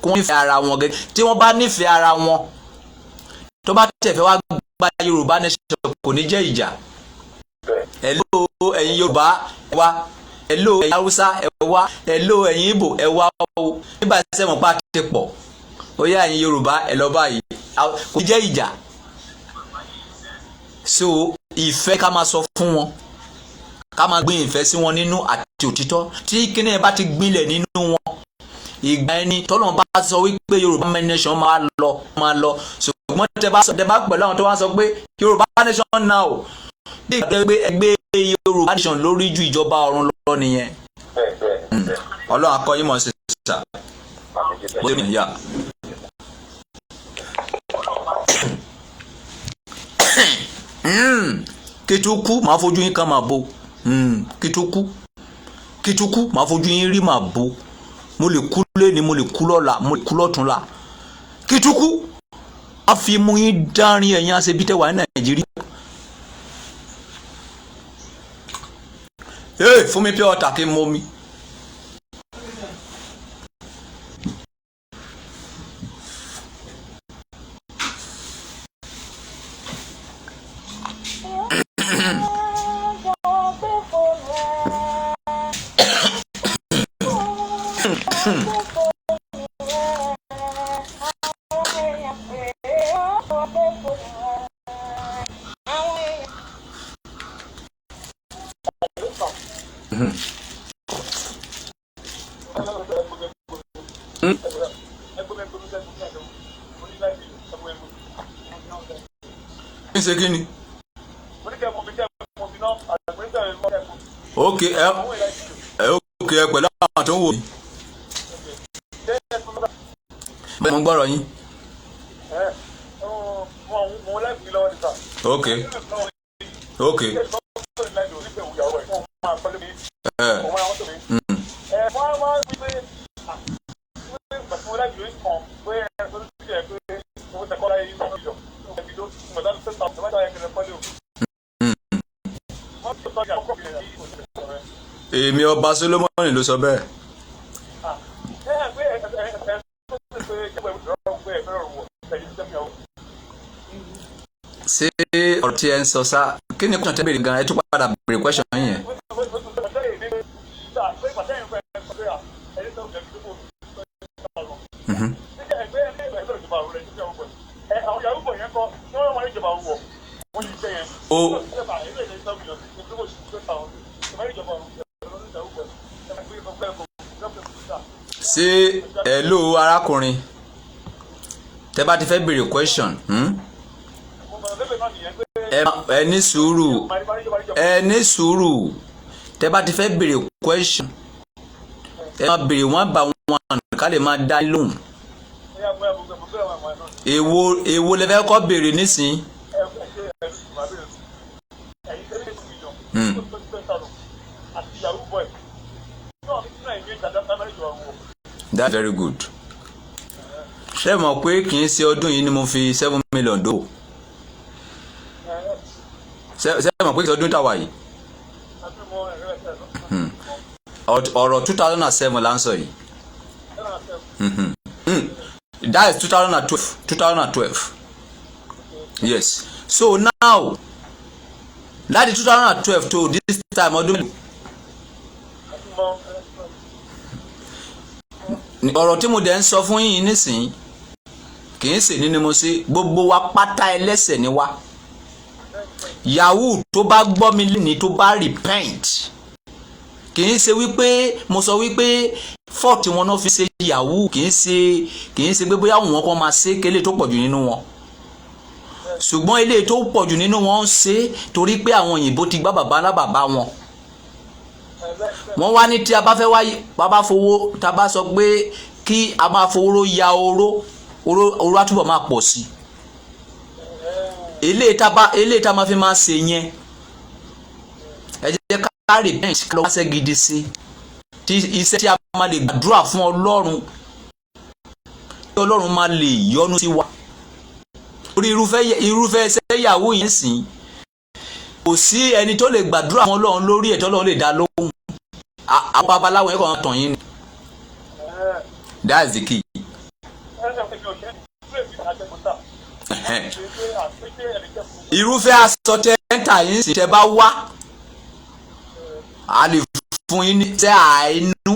kí wọ́n nífẹ̀ẹ́ ara wọn. Gẹ́gẹ́ tí wọ́n bá nífẹ̀ẹ́ ara wọn, tó bá tẹ̀fẹ́ wá gba Yorùbá nation, kò ní jẹ́ ìjà. Bẹ́ẹ̀. Hello, ẹ̀yin Yorùbá, ẹ wá. Hello, ẹ̀yin Haúsá, ẹ wá. Hello, ẹ̀yin Ìgbò, ẹ wá o. Nígbà tí sẹ́wọ̀n pa ti pọ̀, ó yá, ẹ̀yin Yorùbá, ẹ lọ báyìí, kò ní jẹ́ ìjà. So ìfẹ́, ká máa sọ fún wọn, ká máa gbin ìfẹ́ sí wọn nínú àti òtítọ́. Tí kíní ẹ bá ti gbinlẹ̀ nínú wọn, ìgbà ẹni tọ́lọ́run bá sọ wípé Yorùbá nation máa lọ, máa lọ. Ṣùgbọ́n tẹ bá pẹ̀lú àwọn tó wá sọ pé Yorùbá nation now, bí ìgbà pé ẹgbẹ́ Yorùbá nation lórí ju ìjọba ọ̀run lọ nìyẹn. Bẹ́ẹ̀ bẹ́ẹ̀ bẹ́ẹ̀. Ọlọ́run akọ́yìn mọ̀ sí sà. Àmín Jésù. Bó ṣe yà. Kí tó kú, màá fojú yín kan máa bo. Kí tó kú, kí tó kú, màá fojú yín rí màá bo. Mo lè kú lónìí, mo lè kú lọ́la, mo lè kú lọ́túnla. Kí tó kú, a fi mú yín dárin, ẹ̀yin aṣebi tẹ́ wà ní Nàìjíríà. Ee, fún mi pure water kí n mú mi. Ń ṣe kí ni? Ok, ẹ ok, ẹ pẹ̀lú àwọn tó ń wò mí. Bẹ́ẹ̀, mo ń gbọ́rọ̀ yín. Ok. Ẹ Èmi ọba Solomoni ló sọ bẹ́ẹ̀. Ṣé ọ̀rọ̀ tí ẹ ń sọ sá, kí ni question tẹ́ béèrè gan? Ẹ tún padà béèrè question yẹn. O ṣé, hello, arákùnrin, tẹ́ bá ti fẹ́ béèrè question, Ẹ ní sùúrù, ẹ ní sùúrù. Tẹ́ bá ti fẹ́ béèrè question, ẹ máa béèrè one by one ká lè máa dá lóhùn. Èwo lẹ fẹ́ kọ́ béèrè nísìnyí? That's very good. Ṣé ẹ mọ̀ pé kì í ṣe ọdún yìí ni mo fi 7 million dò? Ṣé ẹ mọ̀ pé kì í ṣe ọdún tàwa yìí? Ọ̀rọ̀ 2007 là ń sọ yìí. That is 2012, 2012, yes. So now, láti 2012 to this time, ọdún mélòó? Ọ̀rọ̀ tí mo dẹ̀ ń sọ fún yín nísìnyí, kì í ṣe nínú mo ṣe. Gbogbo wa pátá, ẹlẹ́ṣẹ̀ ni wá. Yahoo tó bá gbọ́ mi lónìí, tó bá repent, kì í ṣe wípé mo sọ wípé fault wọn náà fi ṣe yahoo. Kì í ṣe pé bóyá wọn kàn máa ṣe kélé tó pọ̀jù nínú wọn, ṣùgbọ́n ilé tó pọ̀jù nínú wọn ń ṣe torí pé àwọn òyìnbó ti gbá bàbá ńlá bàbá wọn. Wọ́n wá ní tí a bá fẹ́ wáyé, bàbá fowó, tá a bá sọ pé kí a máa fowóró ya oró, oró, oró á túbọ̀ máa pọ̀ sí i. Eléyìí tá a máa fi máa ṣe yẹn, ẹ jẹ́ ká repent, ká lọ wáṣẹ́ gidi sí tí iṣẹ́ tí a máa lè gbàdúrà fún Ọlọ́run, tí Ọlọ́run máa lè yọ́nú sí wa. Torí irúfẹ́ iṣẹ́ yahoo yẹn sìn, kò sí ẹni tó lè gbàdúrà fún Ọlọ́run lórí ẹ̀ tí Ọlọ́run lè dá lóhùn. Àwọn babaláwo yẹn kàn máa tàn yín ni. That's the key. Irúfẹ́ aṣọ tẹ́ ń tà yín sì, tẹ́ bá wá, a lè fún yín ní iṣẹ́ àánú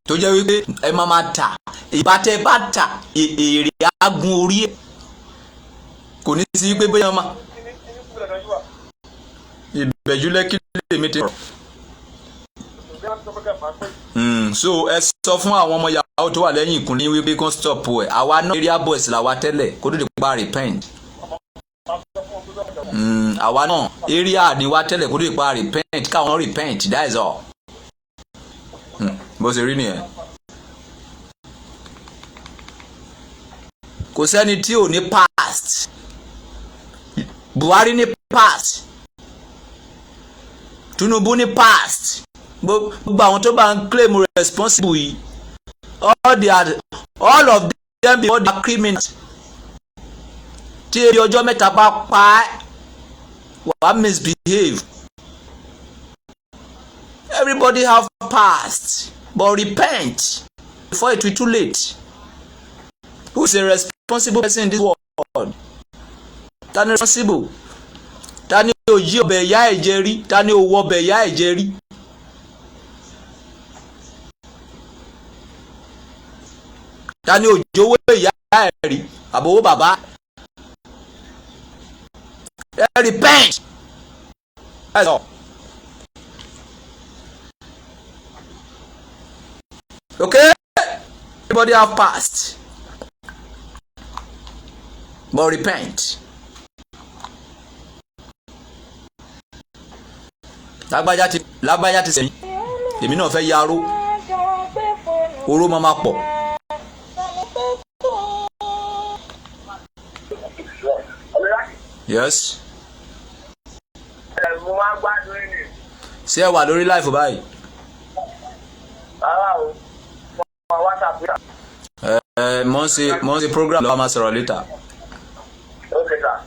tó jẹ́ wípé ẹ máa ma tà. Ìbá tẹ́ bá tà, èrè á gun orí ẹ̀. Kò ní sí pé bóyá máa Ìbẹ̀jú Lẹ́kí lèmi ti rọ̀. So ẹ sọ fún àwọn ọmọ yahoo tó wà lẹ́yìn ìkùnlé wípé kán stop ẹ̀. Àwa náà, area boys làwa tẹ́lẹ̀ kó tó di pa repent. Àwa náà, area ni wá tẹ́lẹ̀ kó tó di pa repent. Káwọn repent, that is all. Bó ṣe rí nìyẹn. Kò sẹ́ni tí ò ní past. Buhari ní past, Tinubu ní past, gbogbo àwọn tó bá ń claim responsible yìí, all of them before, they are criminals. Tí ebi ọjọ́ 3 bá pa ẹ́, wàá misbehave. Everybody have past, but repent before it will too late. Who is a responsible person in this world? Ta ni responsible? Ta ni ò jí ọbẹ̀ ìyá ẹ̀ jẹ rí? Ta ni ò wọ ọbẹ̀ ìyá ẹ̀ jẹ rí? Ta ni ò jówó ìyá ẹ̀ rí, àbówó bàbá ẹ? Repent. That's all. Okay, everybody have past, but repent. Lágbájá ti sẹ́yìn, èmi náà fẹ́ yaró, oró máa ma pọ̀. Yes. Mo máa ń gbádùn ẹ̀ ní. Ṣé ẹ wà lórí live báyìí? Rárá o, mo wà WhatsApp yà. Ẹ mo ń ṣe program lọ́wọ́, máa sọ̀rọ̀ later. Okay, sir.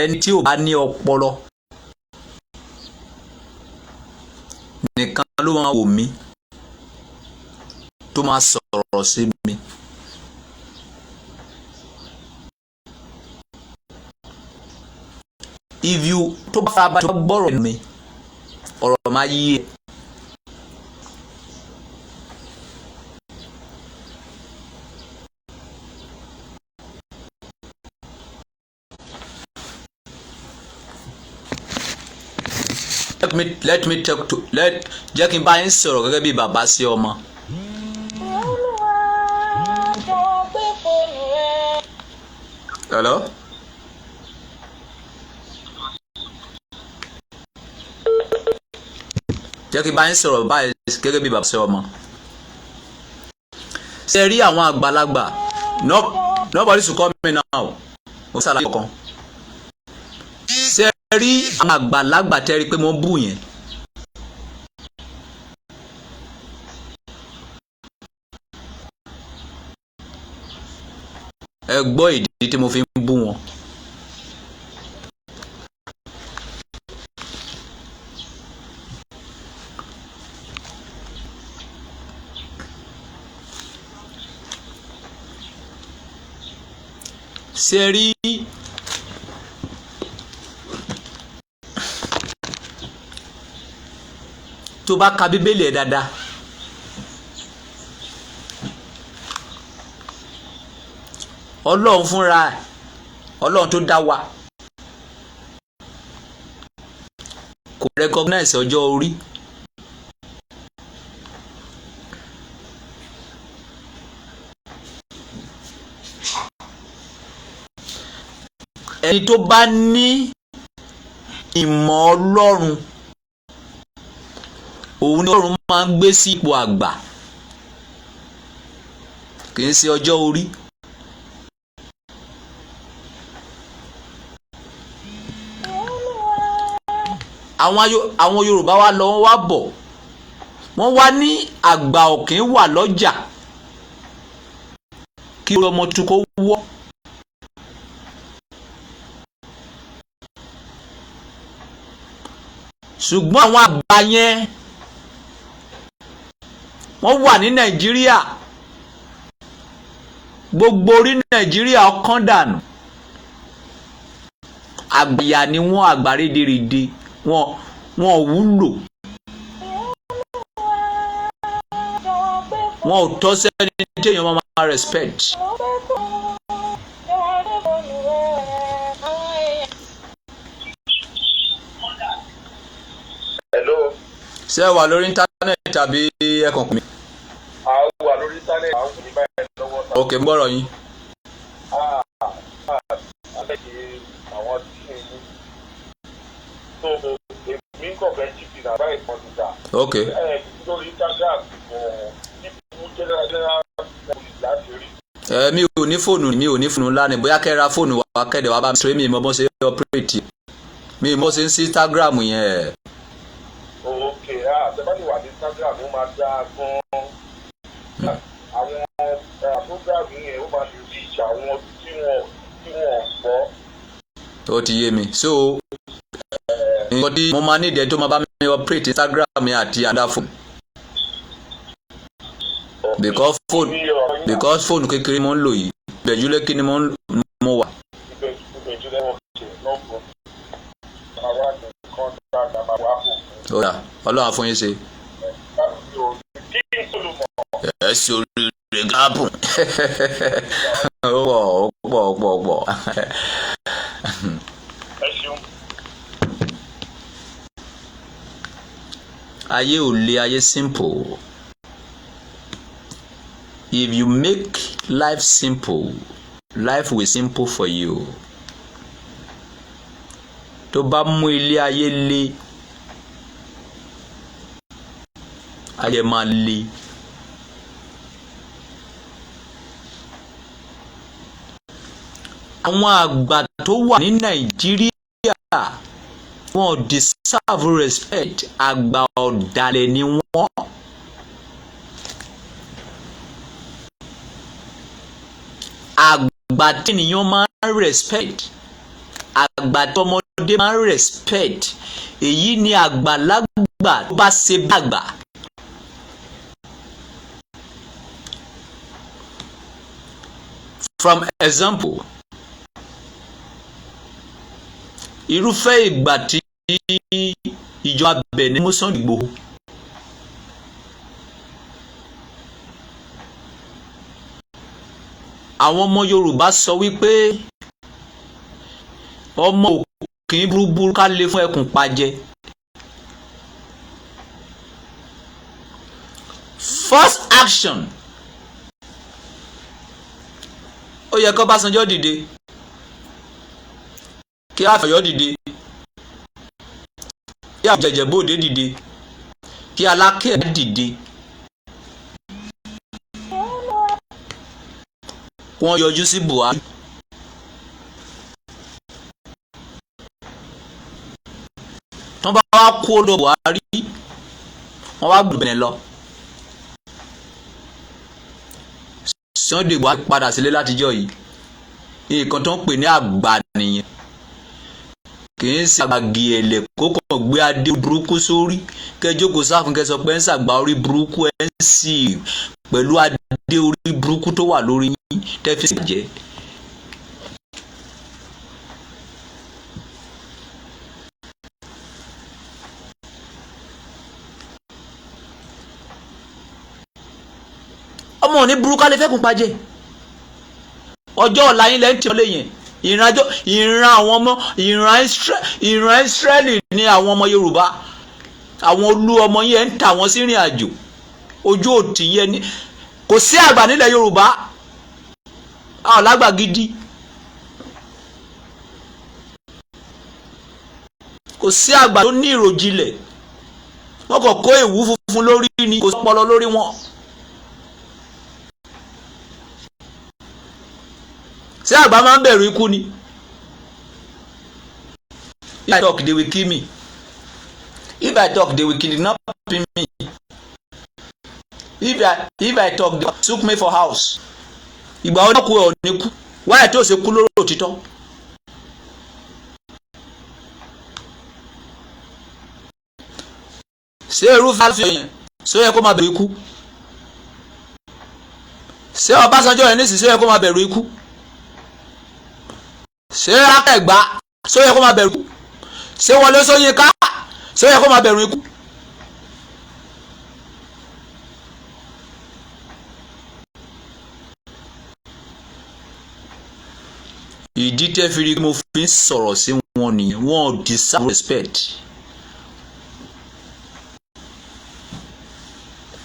Ẹni tí ò bá ní ọpọlọ nìkan ló máa wò mí, tó máa sọ̀rọ̀ sí mi. If you tó bá fara balẹ̀, tó bá gbọ́rọ̀ mi, ọ̀rọ̀ máa yí ẹ. Let me talk to let jẹ́ kí n bá yín sọ̀rọ̀ gẹ́gẹ́ bí bàbá sí ọmọ. Olúwa, jọ̀ọ́ gbé fóònù rẹ. Hello? Jẹ́ kí n bá yín sọ̀rọ̀ báyìí gẹ́gẹ́ bí bàbá sí ọmọ. Ṣé ẹ rí àwọn àgbàlagbà? No. Jọ̀ọ́ Nobody should call me now. Mo ṣàlàyé kan. Ṣe rí àwọn àgbàlagbà tẹ́ rí pé mo ń bù yẹn, ẹ gbọ́ ìdí tí mo fi ń bú wọn. Ṣe rí tó bá ka Bíbélì ẹ̀ dáadáa, Ọlọ́run fúnra ẹ̀, Ọlọ́run tó dá wa, kò recognize ọjọ́ orí. Ẹni tó bá ní ìmọ̀ Ọlọ́run, òun ni Ọlọ́run máa ń gbé sí ipò àgbà, kì í ṣe ọjọ́ orí. Àwọn Yorùbá wa lọ, wọ́n wá bọ̀, wọ́n wá ní àgbà òkè wà lọ́jà kí ọmọ tuntun kó wọ́. Ṣùgbọ́n àwọn àgbà yẹn, wọ́n wà ní Nàìjíríà, gbogbo orí Nàìjíríà ọkàn dànù. Àgbàyà ni wọ́n, àgbà rédèrèdè, wọn ò wúlò, wọn ò tọ́ sẹ́ni téèyàn máa respect. Mo fẹ́ kó jọ̀wọ́ gbé fóònù rẹ̀ àwọn èèyàn. Hello. Ṣé ẹ wà lórí íńtánẹ́ẹ̀tì tàbí ẹ kàn pè mí? A wà lórí íńtánẹ́ẹ̀tì, à ń fi báyìí lọ́wọ́ náà. Ok, ń gbọ́rọ̀ yín. Alẹ́ kì í àwọn tí ń so èmi ń kọ̀ fẹ́ gp náà báyìí kan ti dà. Ẹ lórí Instagram níbi general general police láti rí. Ẹ mi ò ní fóònù, mi ò ní fóònù ńlá ni. Bóyá kẹ́ ra fóònù wa, kẹ́dẹ̀ wá bá mi ṣe. Mi mọ bọ́n ṣe operate, mi mọ ṣe ń sí Instagram yẹn. Ok, ah, tẹ́ bá lè wà ní Instagram, ó máa dáa gan-an. Àwọn program yẹn, ó máa lè reach àwọn tí wọ́n gbọ́. Ó ti yé mi. So nǹkan tí mo máa ní ìdẹ́ tó máa bá mi operate Instagram yẹn àti another phone, because phone kékeré mo ń lò yìí, Ìbẹ̀jú Lẹ́kí ni mo wà. Ìbẹ̀jú lẹ́wọ̀n ṣe lọ́gbọ̀n. Àwa nìkan dáadáa máa wá kò fún. Ó yá, Ọlọ́run á fún yín ṣe. Kí n Solomon. Ẹ ṣe oríire gáàpù. Ó pọ̀, ó pọ̀, ó pọ̀, ó pọ̀. Ẹ ṣeun. Ayé ò le, ayé simple. If you make life simple, life will simple for you. Tó bá mú ilé ayé le, ayé máa le. Àwọn àgbà tó wà ní Nàìjíríà, wọn ò deserve respect. Àgbà ọ̀dàlẹ̀ ni wọ́n. Àgbà tí ènìyàn máa ń respect, àgbà tí ọmọdé máa ń respect, èyí ni àgbàlagbà tó bá ṣe bí àgbà. From example, irúfẹ́ ìgbà tí ìjọba Benin mú Sunday Igboho, àwọn ọmọ Yorùbá sọ wípé ọmọ òkè burúburú ká lè fún ẹkùn pajẹ. First action, ó yẹ kó Ọbásanjọ́ dìde, kí Àfọ̀yọ́ dìde, kí Àjẹjẹbóde dìde, kí Aláké dìde. Kí wọ́n yọjú sí Buhari. Tí wọ́n bá wá kó lọ Buhari, wọ́n wá gbẹ̀bẹ̀ lọ. Sunday Igboho padà sílé látijọ́ yìí. Nǹkan tó ń pè ní àgbà nìyẹn. Kì í ṣe àgbà gèlè kó kàn gbé adé burúkú sórí, kẹjókòó sáfún, kẹsọ pé ń ṣàgbà orí burúkú ẹ ń sì pẹ̀lú adé orí burúkú tó wà lórí yín tẹ́ fi jẹ́. Ọmọ òní burúkú alẹ́ fẹ́kùn pàjẹ́. Ọjọ́ ọ̀la yín lẹ́ ń tì ọ́ lé yẹn. Ìrìnàjò ìran àwọn ọmọ ìran Ísírẹ́lì ní àwọn ọmọ Yorùbá. Àwọn olú ọmọ yẹn ń tà wọ́n sí ìrìn àjò ojú òtí yẹn ni. Kò sí àgbà nílẹ̀ Yorùbá, a ò lágbà gidi. Kò sí àgbà tó ní ìròjinlẹ̀. Wọ́n kàn kó ìwú funfun lórí ni, kò sọ́pọlọ lórí wọn. Ṣé àgbà máa ń bẹ̀rù ikú ni? If I talk, they will kill me. If I talk, they will kidnap me. If I talk, they took me for house. Ìgbà wo kú ẹ̀ ò ní kú wáyà tó ṣe kú lórí òtítọ́? Ṣé irúfẹ́ àlùfẹ́ yẹn, ṣé ó yẹ kó máa bẹ̀rù ikú? Ṣé Ọbásanjọ́ yẹn nísìsiyìí, ṣé ó yẹ kó máa bẹ̀rù ikú? Ṣé Akẹgbà, ṣé ó yẹ kó máa bẹ̀rù ikú? Ṣé Wọlé Ṣóyínká, ṣé ó yẹ kó máa bẹ̀rù ikú? Ìdí tẹ́ fi rí mo fi ń sọ̀rọ̀ sí wọn nìyẹn. Wọn ò deserve respect.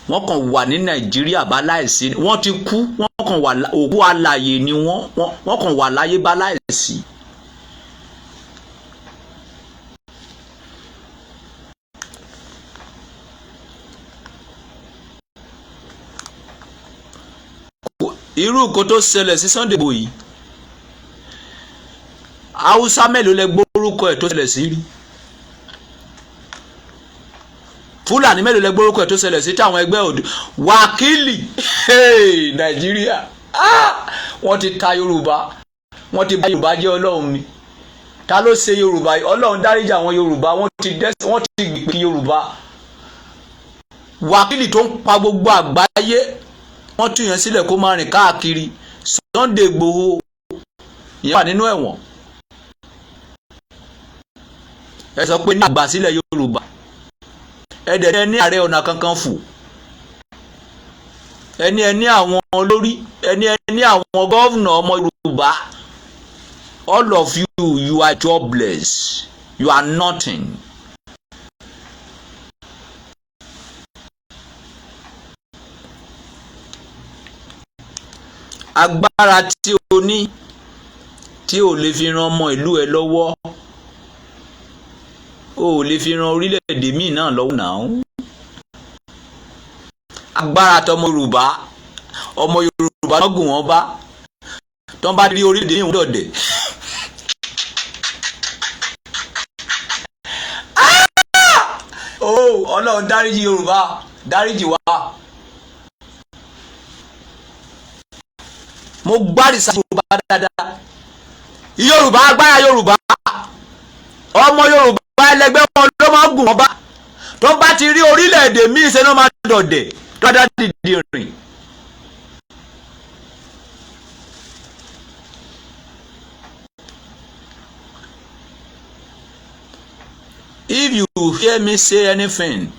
Wọ́n kàn wà ní Nàìjíríà bá láìsí. Wọ́n ti kú, wọ́n kàn wà, òkú alààyè ni wọ́n. Wọ́n kàn wà láyé bá láìsí. Irú nǹkan tó ṣẹlẹ̀ sí Sunday Igboho yìí, Haúsá mélòó lẹ gbórúkọ ẹ̀ tó ṣẹlẹ̀ sí rí? Fúlàní mélòó lẹ gbórúkọ ẹ̀ tó ṣẹlẹ̀ sí táwọn ẹgbẹ́ òde wákìlì? Nàìjíríà, wọ́n ti ta Yorùbá, wọ́n ti bà Yorùbá jẹ́. Ọlọ́run mi, ta ló ṣe Yorùbá? Ọlọ́run dáríjì àwọn Yorùbá. Wọ́n ti dẹ́sẹ̀, wọ́n ti gbìgbì Yorùbá. Wákìlì tó ń pa gbogbo àgbáyé, wọ́n tún yẹn sílẹ̀ kó máa rìn káàkiri. Sunday Igboho ìyẹn wà nínú ẹ̀wọ̀n. Ẹ sọ pé ní àgbà sílẹ̀ Yorùbá, ẹ dẹ̀ ní Ààrẹ Ọ̀nà Kakanfò, ẹni ẹ ní àwọn olórí, ẹni ẹ ní àwọn governor ọmọ Yorùbá. All of you, you are jobless, you are nothing. Agbára tí o ní tí o lè fi ran ọmọ ìlú ẹ lọ́wọ́, o ò lè fi ran orílẹ̀-èdè míì náà lọ́wọ́ náà. Agbára tọmọ Yorùbá, ọmọ Yorùbá náà gùn wọ́n bá tọ́ bá rí orílẹ̀-èdè míì dọ̀dẹ̀. Oh, Ọlọ́run dáríjì Yorùbá, dáríjì wá. Mo gbárìsà Yorùbá dáadáa. Yorùbá, agbára Yorùbá, ọmọ Yorùbá ẹlẹgbẹ́ wọn ló máa ń gùn wọn bá. Tó bá ti rí orílẹ̀-èdè míì, ṣe ló máa dọ̀dẹ̀ dọ́dá dìde rìn. If you hear me say anything,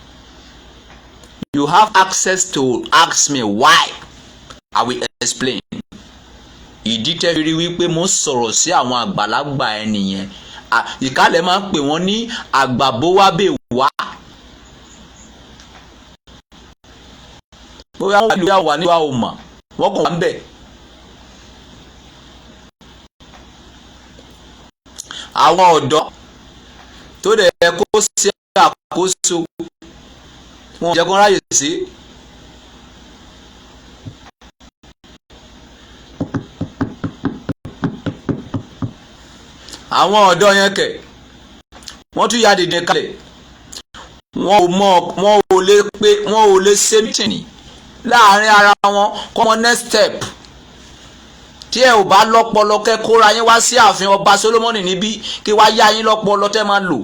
you have access to ask me why. I will explain. Ìdí tẹ́ fi rí wípé mo ń sọ̀rọ̀ sí àwọn àgbàlagbà ẹnìyẹn, ìkálẹ̀ máa ń pè wọ́n ní àgbàbówábè wá. Bóyá wọ́n wà nílùú àwọn ò mọ̀, wọ́n kàn wá ń bẹ̀. Àwọn ọ̀dọ́ tó dẹ̀ yẹ kó ṣe àkóso wọn ò jẹ́ kó ráyè sí. Àwọn ọ̀dọ́ yẹn kẹ̀, wọ́n tún ya dìde kalẹ̀. Wọn ò mọ, wọn ò lè pé, wọn ò lè ṣe meeting láàrin ara wọn kọ́ wọn. Next step, tí ẹ ò bá lọ́pọlọ, kẹ́ kóra yín wá sí ààfin Ọba Solomoni níbí, kí wá yá yín lọ́pọlọ tẹ́ máa lò.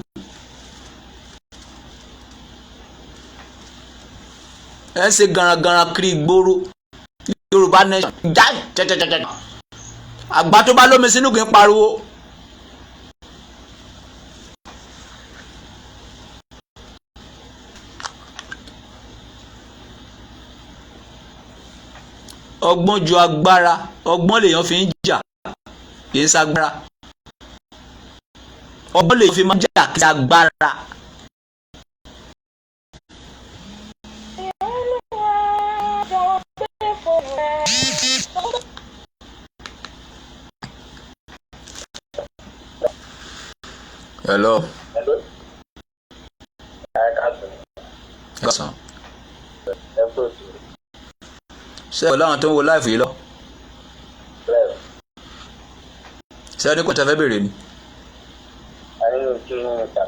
Ẹ ń ṣe garagara kiri ìgboro. Yorùbá nation já tẹ́tẹ́tẹ́tẹ́. Àgbà tó bá lómi sínú kì í pariwo. Ọgbọ́n ju agbára. Ọgbọ́n lèèyàn fi ń jà, kì í ṣagbára. Ọgbọ́n lèèyàn fi máa ń jà, kì í ṣagbára. Olúwa, jọ̀wọ́ gbé fóònù rẹ. Hello. Hello. Ẹ káàsán. Ẹ káàsán. Ẹ kú ètò. Ṣé ẹ láwọn tó ń wo live yìí lọ? Bẹ́ẹ̀. Ṣé ẹni kò tẹ́ fẹ́ béèrè ni? Ayé ò kí ń ta.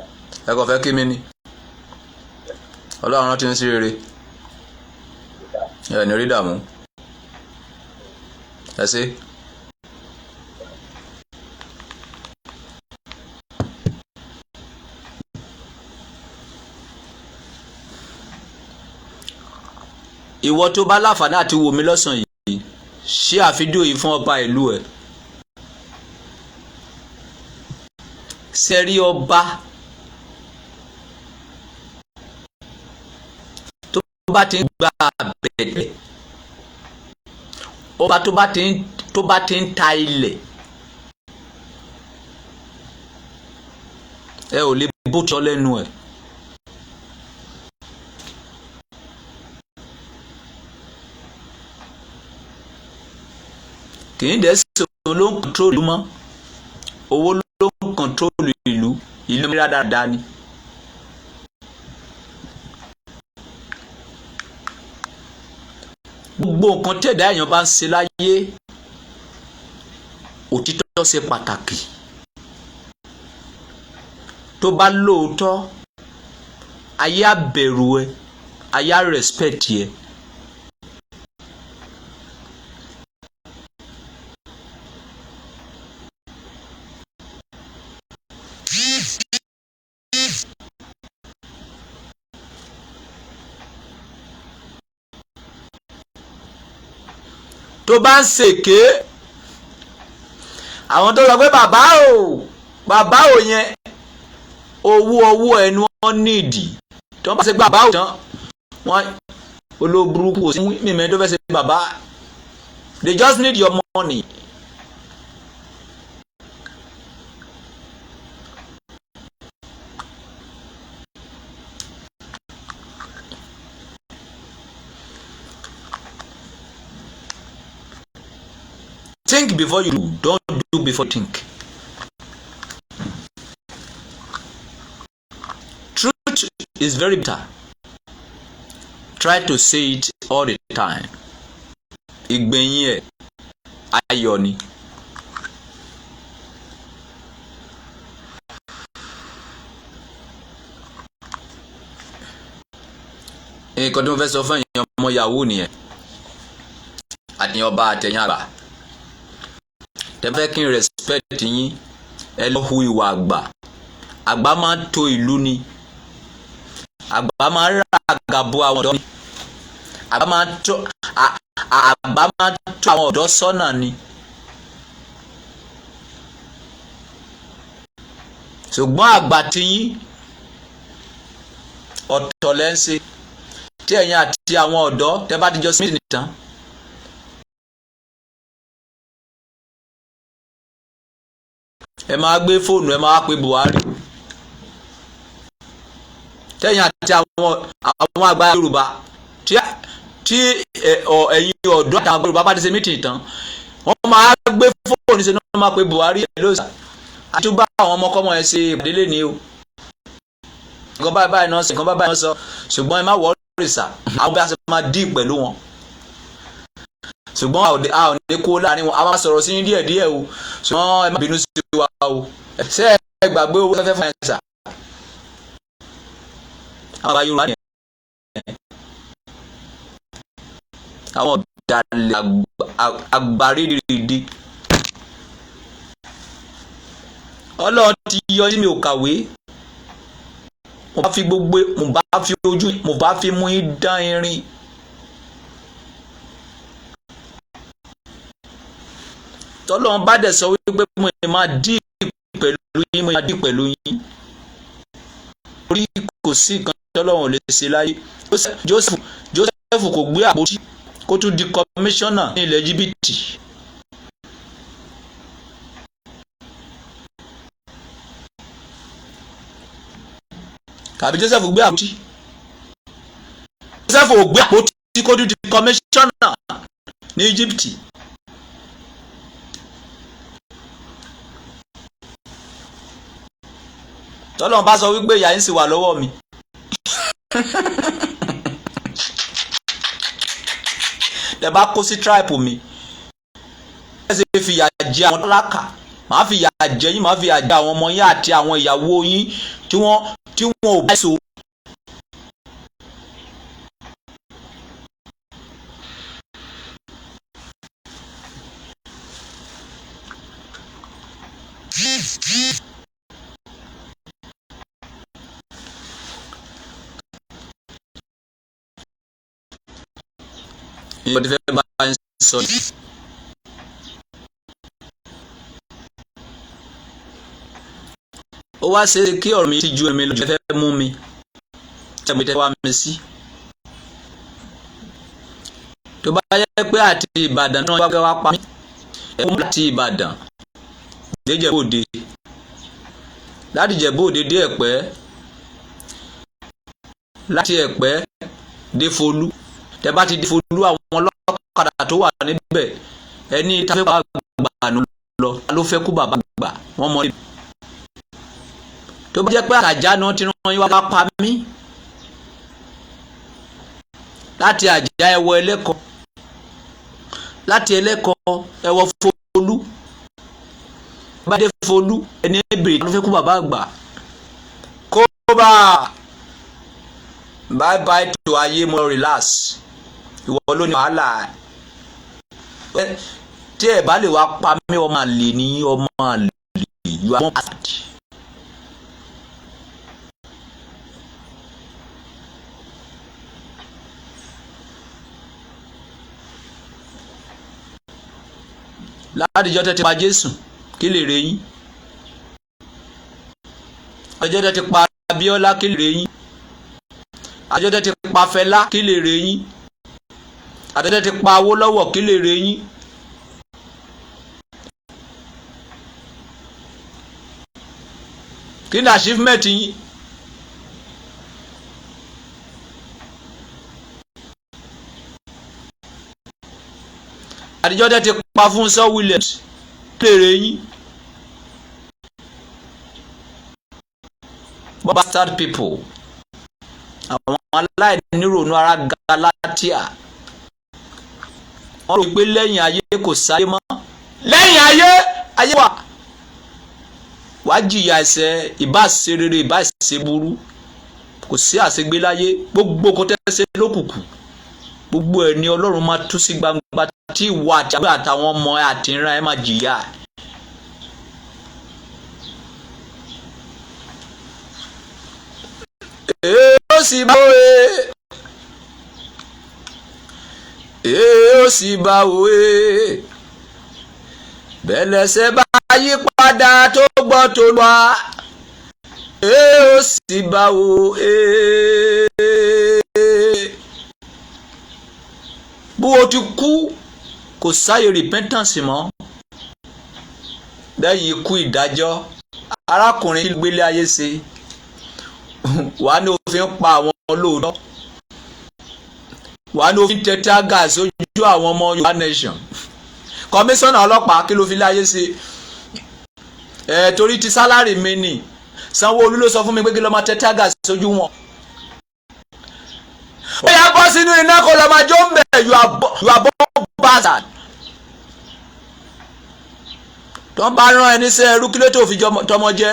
Ẹ kò fẹ́ kí mi ni. Ọlọ́run rántí ń sí rere. Ẹ ní orí dààmú. Ẹ ṣé. Ìwọ tó bá láǹfààní àti wò mí lọ́sàn-án yìí, ṣe àfídíò yìí fún ọba ìlú ẹ̀. Ṣe rí ọba tó bá ti ń gba àbẹ̀tẹ̀, ọba tó bá ti ń ta ilẹ̀, ẹ ò lè bó tọ́ lẹ́nu ẹ̀. Kì í dẹ̀ sọ ló ń control ìlú mọ́, owó ló ń control ìlú. Ìlú mi rádaràda ni. Gbogbo nǹkan tí ẹ̀dá èèyàn bá ń ṣe láyé, òtítọ́ ṣe pàtàkì. Tó bá lóòótọ́, ayé á bẹ̀rù ẹ, ayé á respect ẹ. Tó bá ń ṣèké, àwọn tó sọ pé bàbá o, bàbá o yẹn, owó owó ẹnu wọn nídìí. Tí wọ́n bá ṣe bàbá o tán, wọ́n olóburúkú kò sí mímẹ́ tó fẹ́ ṣe bàbá. They just need your money. Think before you do. Don't do before you think. Truth is very bitter. Try to say it all the time. Ìgbẹ̀yìn ẹ̀, ayọ̀ ni. Nǹkan tí mo fẹ́ sọ fún ẹ̀yin ọmọ yahoo nìyẹn, àtẹ̀yìn ọba, àtẹ̀yìn àgbà tẹ́ fẹ́ kí n respect yín, ẹ lọ hu ìwà àgbà. Àgbà máa ń to ìlú ni. Àgbà máa ń ràgà bo àwọn ọ̀dọ́ ni. Àgbà máa ń tó àwọn ọ̀dọ́ sọ́nà ni. Ṣùgbọ́n àgbà tiyín ọ̀tọ̀ lẹ́ ń ṣe. Tí ẹ̀yin àti àwọn ọ̀dọ́ tẹ́ bá ti jọ sí meeting tán, ẹ máa gbé fóònù, ẹ máa pe Buhari. Tẹ́yìn àti àwọn àgbà Yorùbá, tí ẹ̀yin ọ̀dọ́ àtàwọn àgbà Yorùbá bá ti ṣe meeting tán, wọ́n máa gbé fóònù ṣe náà, máa pe Buhari ẹ̀ lóṣà àti bá àwọn ọmọkọ́mọ ẹ̀ ṣe ìpàdé lẹ́ni o, nǹkan báyìí báyìí náà sọ, nǹkan báyìí báyìí náà sọ, ṣùgbọ́n ẹ má worry sà, àwọn bí a ṣe máa dí pẹ̀lú wọn, ṣùgbọ́n a ò ní kó láàrin wọn, a máa sọ̀rọ̀ sí yín díẹ̀ díẹ̀ o, ṣùgbọ́n ẹ má bínú sí wa o. Ṣé ẹ gbàgbé owó fẹ́fẹ́ fún ẹ sà? Àwọn àgbà Yorùbá nìyẹn, àwọn ọ̀dàlẹ̀ àgbàrídìí. Ọlọ́run ti yọ sí mi, ò kàwé. Mo bá fi gbogbo, mo bá fi ojú, mo bá fi mú yín dán irin. Tọ́lọ́run bá dẹ̀ sọ wípé mo máa dí pẹ̀lú yín, mo máa dí pẹ̀lú yín, orí kò sí nǹkan tọ́lọ́run ò lè ṣe láyé. Joseph kò gbé àpótí kó tún di kọmíṣánná ní ilẹ̀ Íjíbítì. Tàbí Joseph gbé àpótí? Joseph ò gbé àpótí kó tún di kọmíṣánná ní Íjíbítì. Tọ́lọ́run bá sọ wípé ìyá yín sì wà lọ́wọ́ mi, tẹ bá kó sí tribe mi, ẹ ṣe fi ìyà jẹ àwọn tálákà, màá fi ìyà jẹ yín, màá fi ìyà jẹ àwọn ọmọ yín àti àwọn ìyàwó yín tí wọ́n ò bá so. Ìyẹn ti fẹ́ bá ń sọ yìí. Ó wá ṣe kí ọ̀rọ̀ mi ti ju ẹ̀mí lójú fẹ́ mú mi tẹ̀mí tẹ́ wá mi sí. Tó bá yẹ pé àti Ìbàdàn náà wá wá pa mí, ẹ̀ mú láti Ìbàdàn dé Ìjẹ̀bú Òde, láti Ìjẹ̀bú Òde dé Ẹ̀pẹ́, láti Ẹ̀pẹ́ dé Folú. Tẹ́ bá ti dé Folú, àwọn ọlọ́kadà tó wà níbẹ̀, ẹni tá a fẹ́ bá gbà lọ ló fẹ́ kú bàbá gbà wọ́n mọ níbi. Tó bá jẹ́ pé àjà náà ti rán yín wá pa mí, láti Àjà ẹ wọ Ẹlẹ́kọ, láti Ẹlẹ́kọ ẹ wọ Folú. Bá dé Folú, ẹni bèrè ló fẹ́ kú bàbá àgbà. Kó bá bye bye to ayé, mo relax. Ìwọ ló ní wàhálà. Tí ẹ bá lè wá pa mí, ọmọ àlè ní, ọmọ àlè, you are one bastard. Látijọ́ tẹ́ ti pa Jésù, kí lè rè yín? Àtijọ́ tẹ́ ti pa Abíọ́lá, kí lè rè yín? Àtijọ́ tẹ́ ti pa Fẹlá, kí lè rè yín? Àtijọ́ tẹ́ ti pa Awólọ́wọ̀, kí lè rè yín? Kí ni achievement yín? Àtijọ́ tẹ́ ti pa Fúnṣọ́ Williams, kí lè rè yín? Bastard people, àwọn aláìníròónú ara Galatia, wọ́n rò pé lẹ́yìn ayé kò sáyé mọ́. Lẹ́yìn ayé, ayé wà. Wàá jìyà ẹ̀ṣẹ̀, ìbá ṣe rere, ìbá ṣe burú, kò sí àṣegbé láyé. Gbogbo kò tẹ́sẹ̀ lókùnkùn, gbogbo ẹ̀ ní Ọlọ́run máa tú sí gbangba, tí ìwọ àti àgbẹ̀ àtàwọn ọmọ ẹ àti ìran ẹ máa jìyà. Èé ó sì bá òye, èé ó sì bá òye, bẹ̀lẹ̀sẹ̀ bá yí padà tó gbọ́ tó lọ́wọ́, èé ó sì bá òye. Bó o ti kú, kò sáyè repentance mọ́ lẹ́yìn ikú, ìdájọ́. Arákùnrin gbélé ayé ṣe wàá ní òfin pa àwọn olóòótọ́, wàá ní òfin tẹ tear gas sójú àwọn ọmọ Yorùbá nation. Kọmíṣánná ọlọ́pàá, kí ló fi láyé ṣe ẹ? Torí ti salary mi nì, Sanwó-Olú ló sọ fún mi pé kí ló máa tẹ tear gas sójú wọn. Ó yá, bọ́ sínú iná kó lọ́ọ́ máa jó ń bẹ̀. You are born bastard. Tó ń bá rán ẹni sẹ́ ẹrú, kí ló tó fi tọmọ jẹ?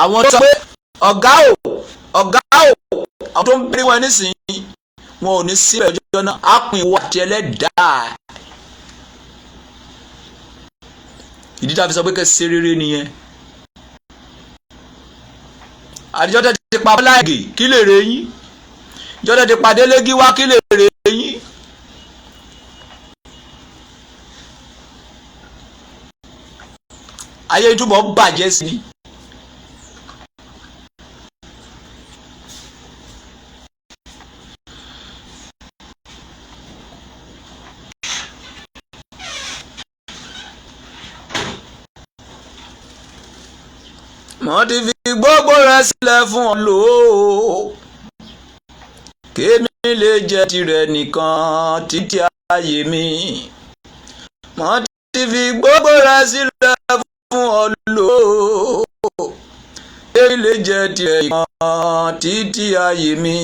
Àwọn tó sọ pé ọ̀gá o, ọ̀gá o, àwọn tó ń bẹ̀rẹ̀ wọn nísìnyí, wọn ò ní síbẹ̀ ọjọ́ náà. Á pín ìwọ àti ẹlẹ́dàá. Ìdí tá a fi sọ pé kẹ́ ṣe rere nìyẹn. Àdìjọ́ tẹ́ ti pa Bọ́lá Ìgè, kí lè rè yín? Ìjọ́ tẹ́ ti pa Délé Gíwá, kí lè rè yín? Ayé túbọ̀ bàjẹ́ sí ni. Mo ti fi gbogbo rẹ̀ sílẹ̀ fún ọ lò ó, kémi lè jẹ́ tirẹ̀ nìkan títí ayé mi. Mo ti fi gbogbo rẹ̀ sílẹ̀ fún ọ lò ó, kémi lè jẹ́ tirẹ̀ nìkan títí ayé mi.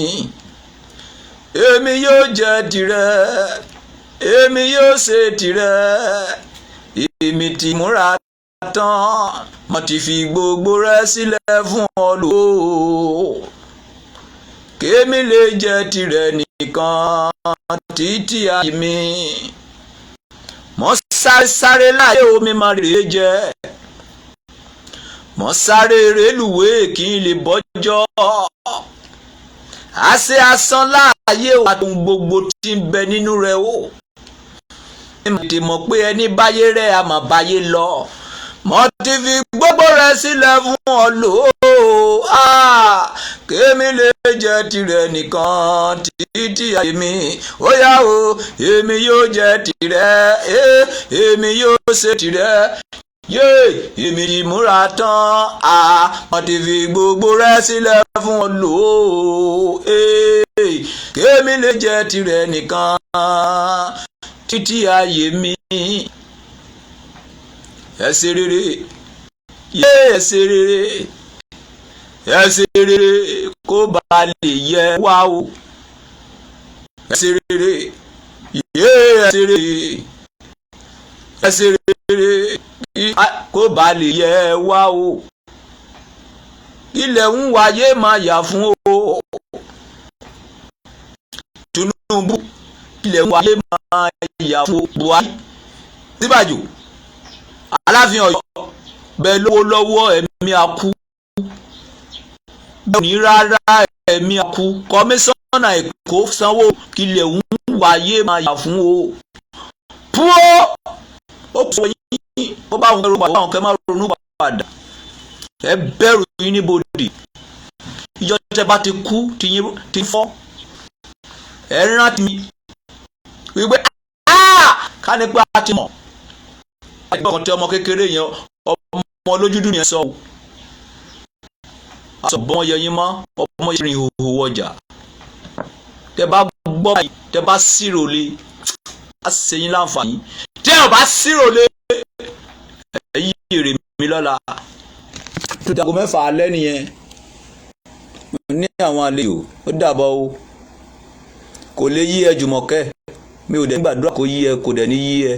Èmi yóò jẹ́ tirẹ̀, èmi yóò ṣe tirẹ̀, èmi ti múra tán. Mo ti fi gbogbo rẹ̀ sílẹ̀ fún ọ lò ó, kémi lè jẹ́ tirẹ̀ nìkan títí ayé mi. Mo sáré sáré láyé, omi máa rèé jẹ. Mo sáré rélùwéè kí n lè bọ́jọ́. Àṣẹ asán láàyè wà tó ń gbogbo tí ń bẹ nínú rẹ̀ o. Mo ti mọ̀ pé ẹni báyé rẹ̀ a máa báyé lọ. Mo ti fi gbogbo rẹ̀ sílẹ̀ fún ọ lò ó, kémi lè jẹ́ tirẹ̀ nìkan títí ayé mi. Ó yá o, èmi yóò jẹ́ tirẹ̀, èmi yóò ṣe tirẹ̀, yé èmi ti múra tán. Mo ti fi gbogbo rẹ̀ sílẹ̀ fún ọ lò ó, kémi lè jẹ́ tirẹ̀ nìkan títí ayé mi. Ẹ ṣe rere, yé, ẹ ṣe rere, ẹ ṣe rere kó ba lè yẹ wá o. Ẹ ṣe rere, yé, ẹ ṣe rere, ẹ ṣe rere kó ba lè yẹ wá o. Ilẹ̀ ń wáyé máa yà fún o. Tinubu, ilẹ̀ ń wáyé máa yà fún o. Buhari, Síbàjò, Aláàfin Ọ̀yọ́, bẹ́ẹ̀ lówó lọ́wọ́, ẹ̀mí akú. Bẹ́ẹ̀ ní rárá, ẹ̀mí akú. Kọmíṣánná Èkó sanwó, ilẹ̀ ń wáyé máa yà fún o. Púọ́ ó sọ yín bó bá wọn kẹrù padà, wọn kẹ máa ronú padà. Ẹ bẹ̀rù yín níbodè. Ìjọ tẹ bá ti kú ti yín ti fọ́, ẹ rántí mi wípé ká ní pé a ti mọ̀ ọkàn tí ọmọ kékeré yẹn, ọmọ olójúdú yẹn sọ o. Aṣọ bọ́n yẹ yín mọ́, ọmọ yẹn rìn ìhòòhò ọjà. Tẹ bá gbọ́ báyìí, tẹ bá sírò lé, á ṣe yín láǹfààní. Tẹ ò bá sírò lé, ẹ yí èrè mi lọ́la. Tó dago 6 alẹ́ nìyẹn. Mo ní àwọn àlejò, ó dàbọ̀ o. Kò lè yí ẹ, Jùmọ̀kẹ́. Mi ò dẹ̀ gbàdúrà kó yí ẹ, kò dẹ̀ ní yí ẹ.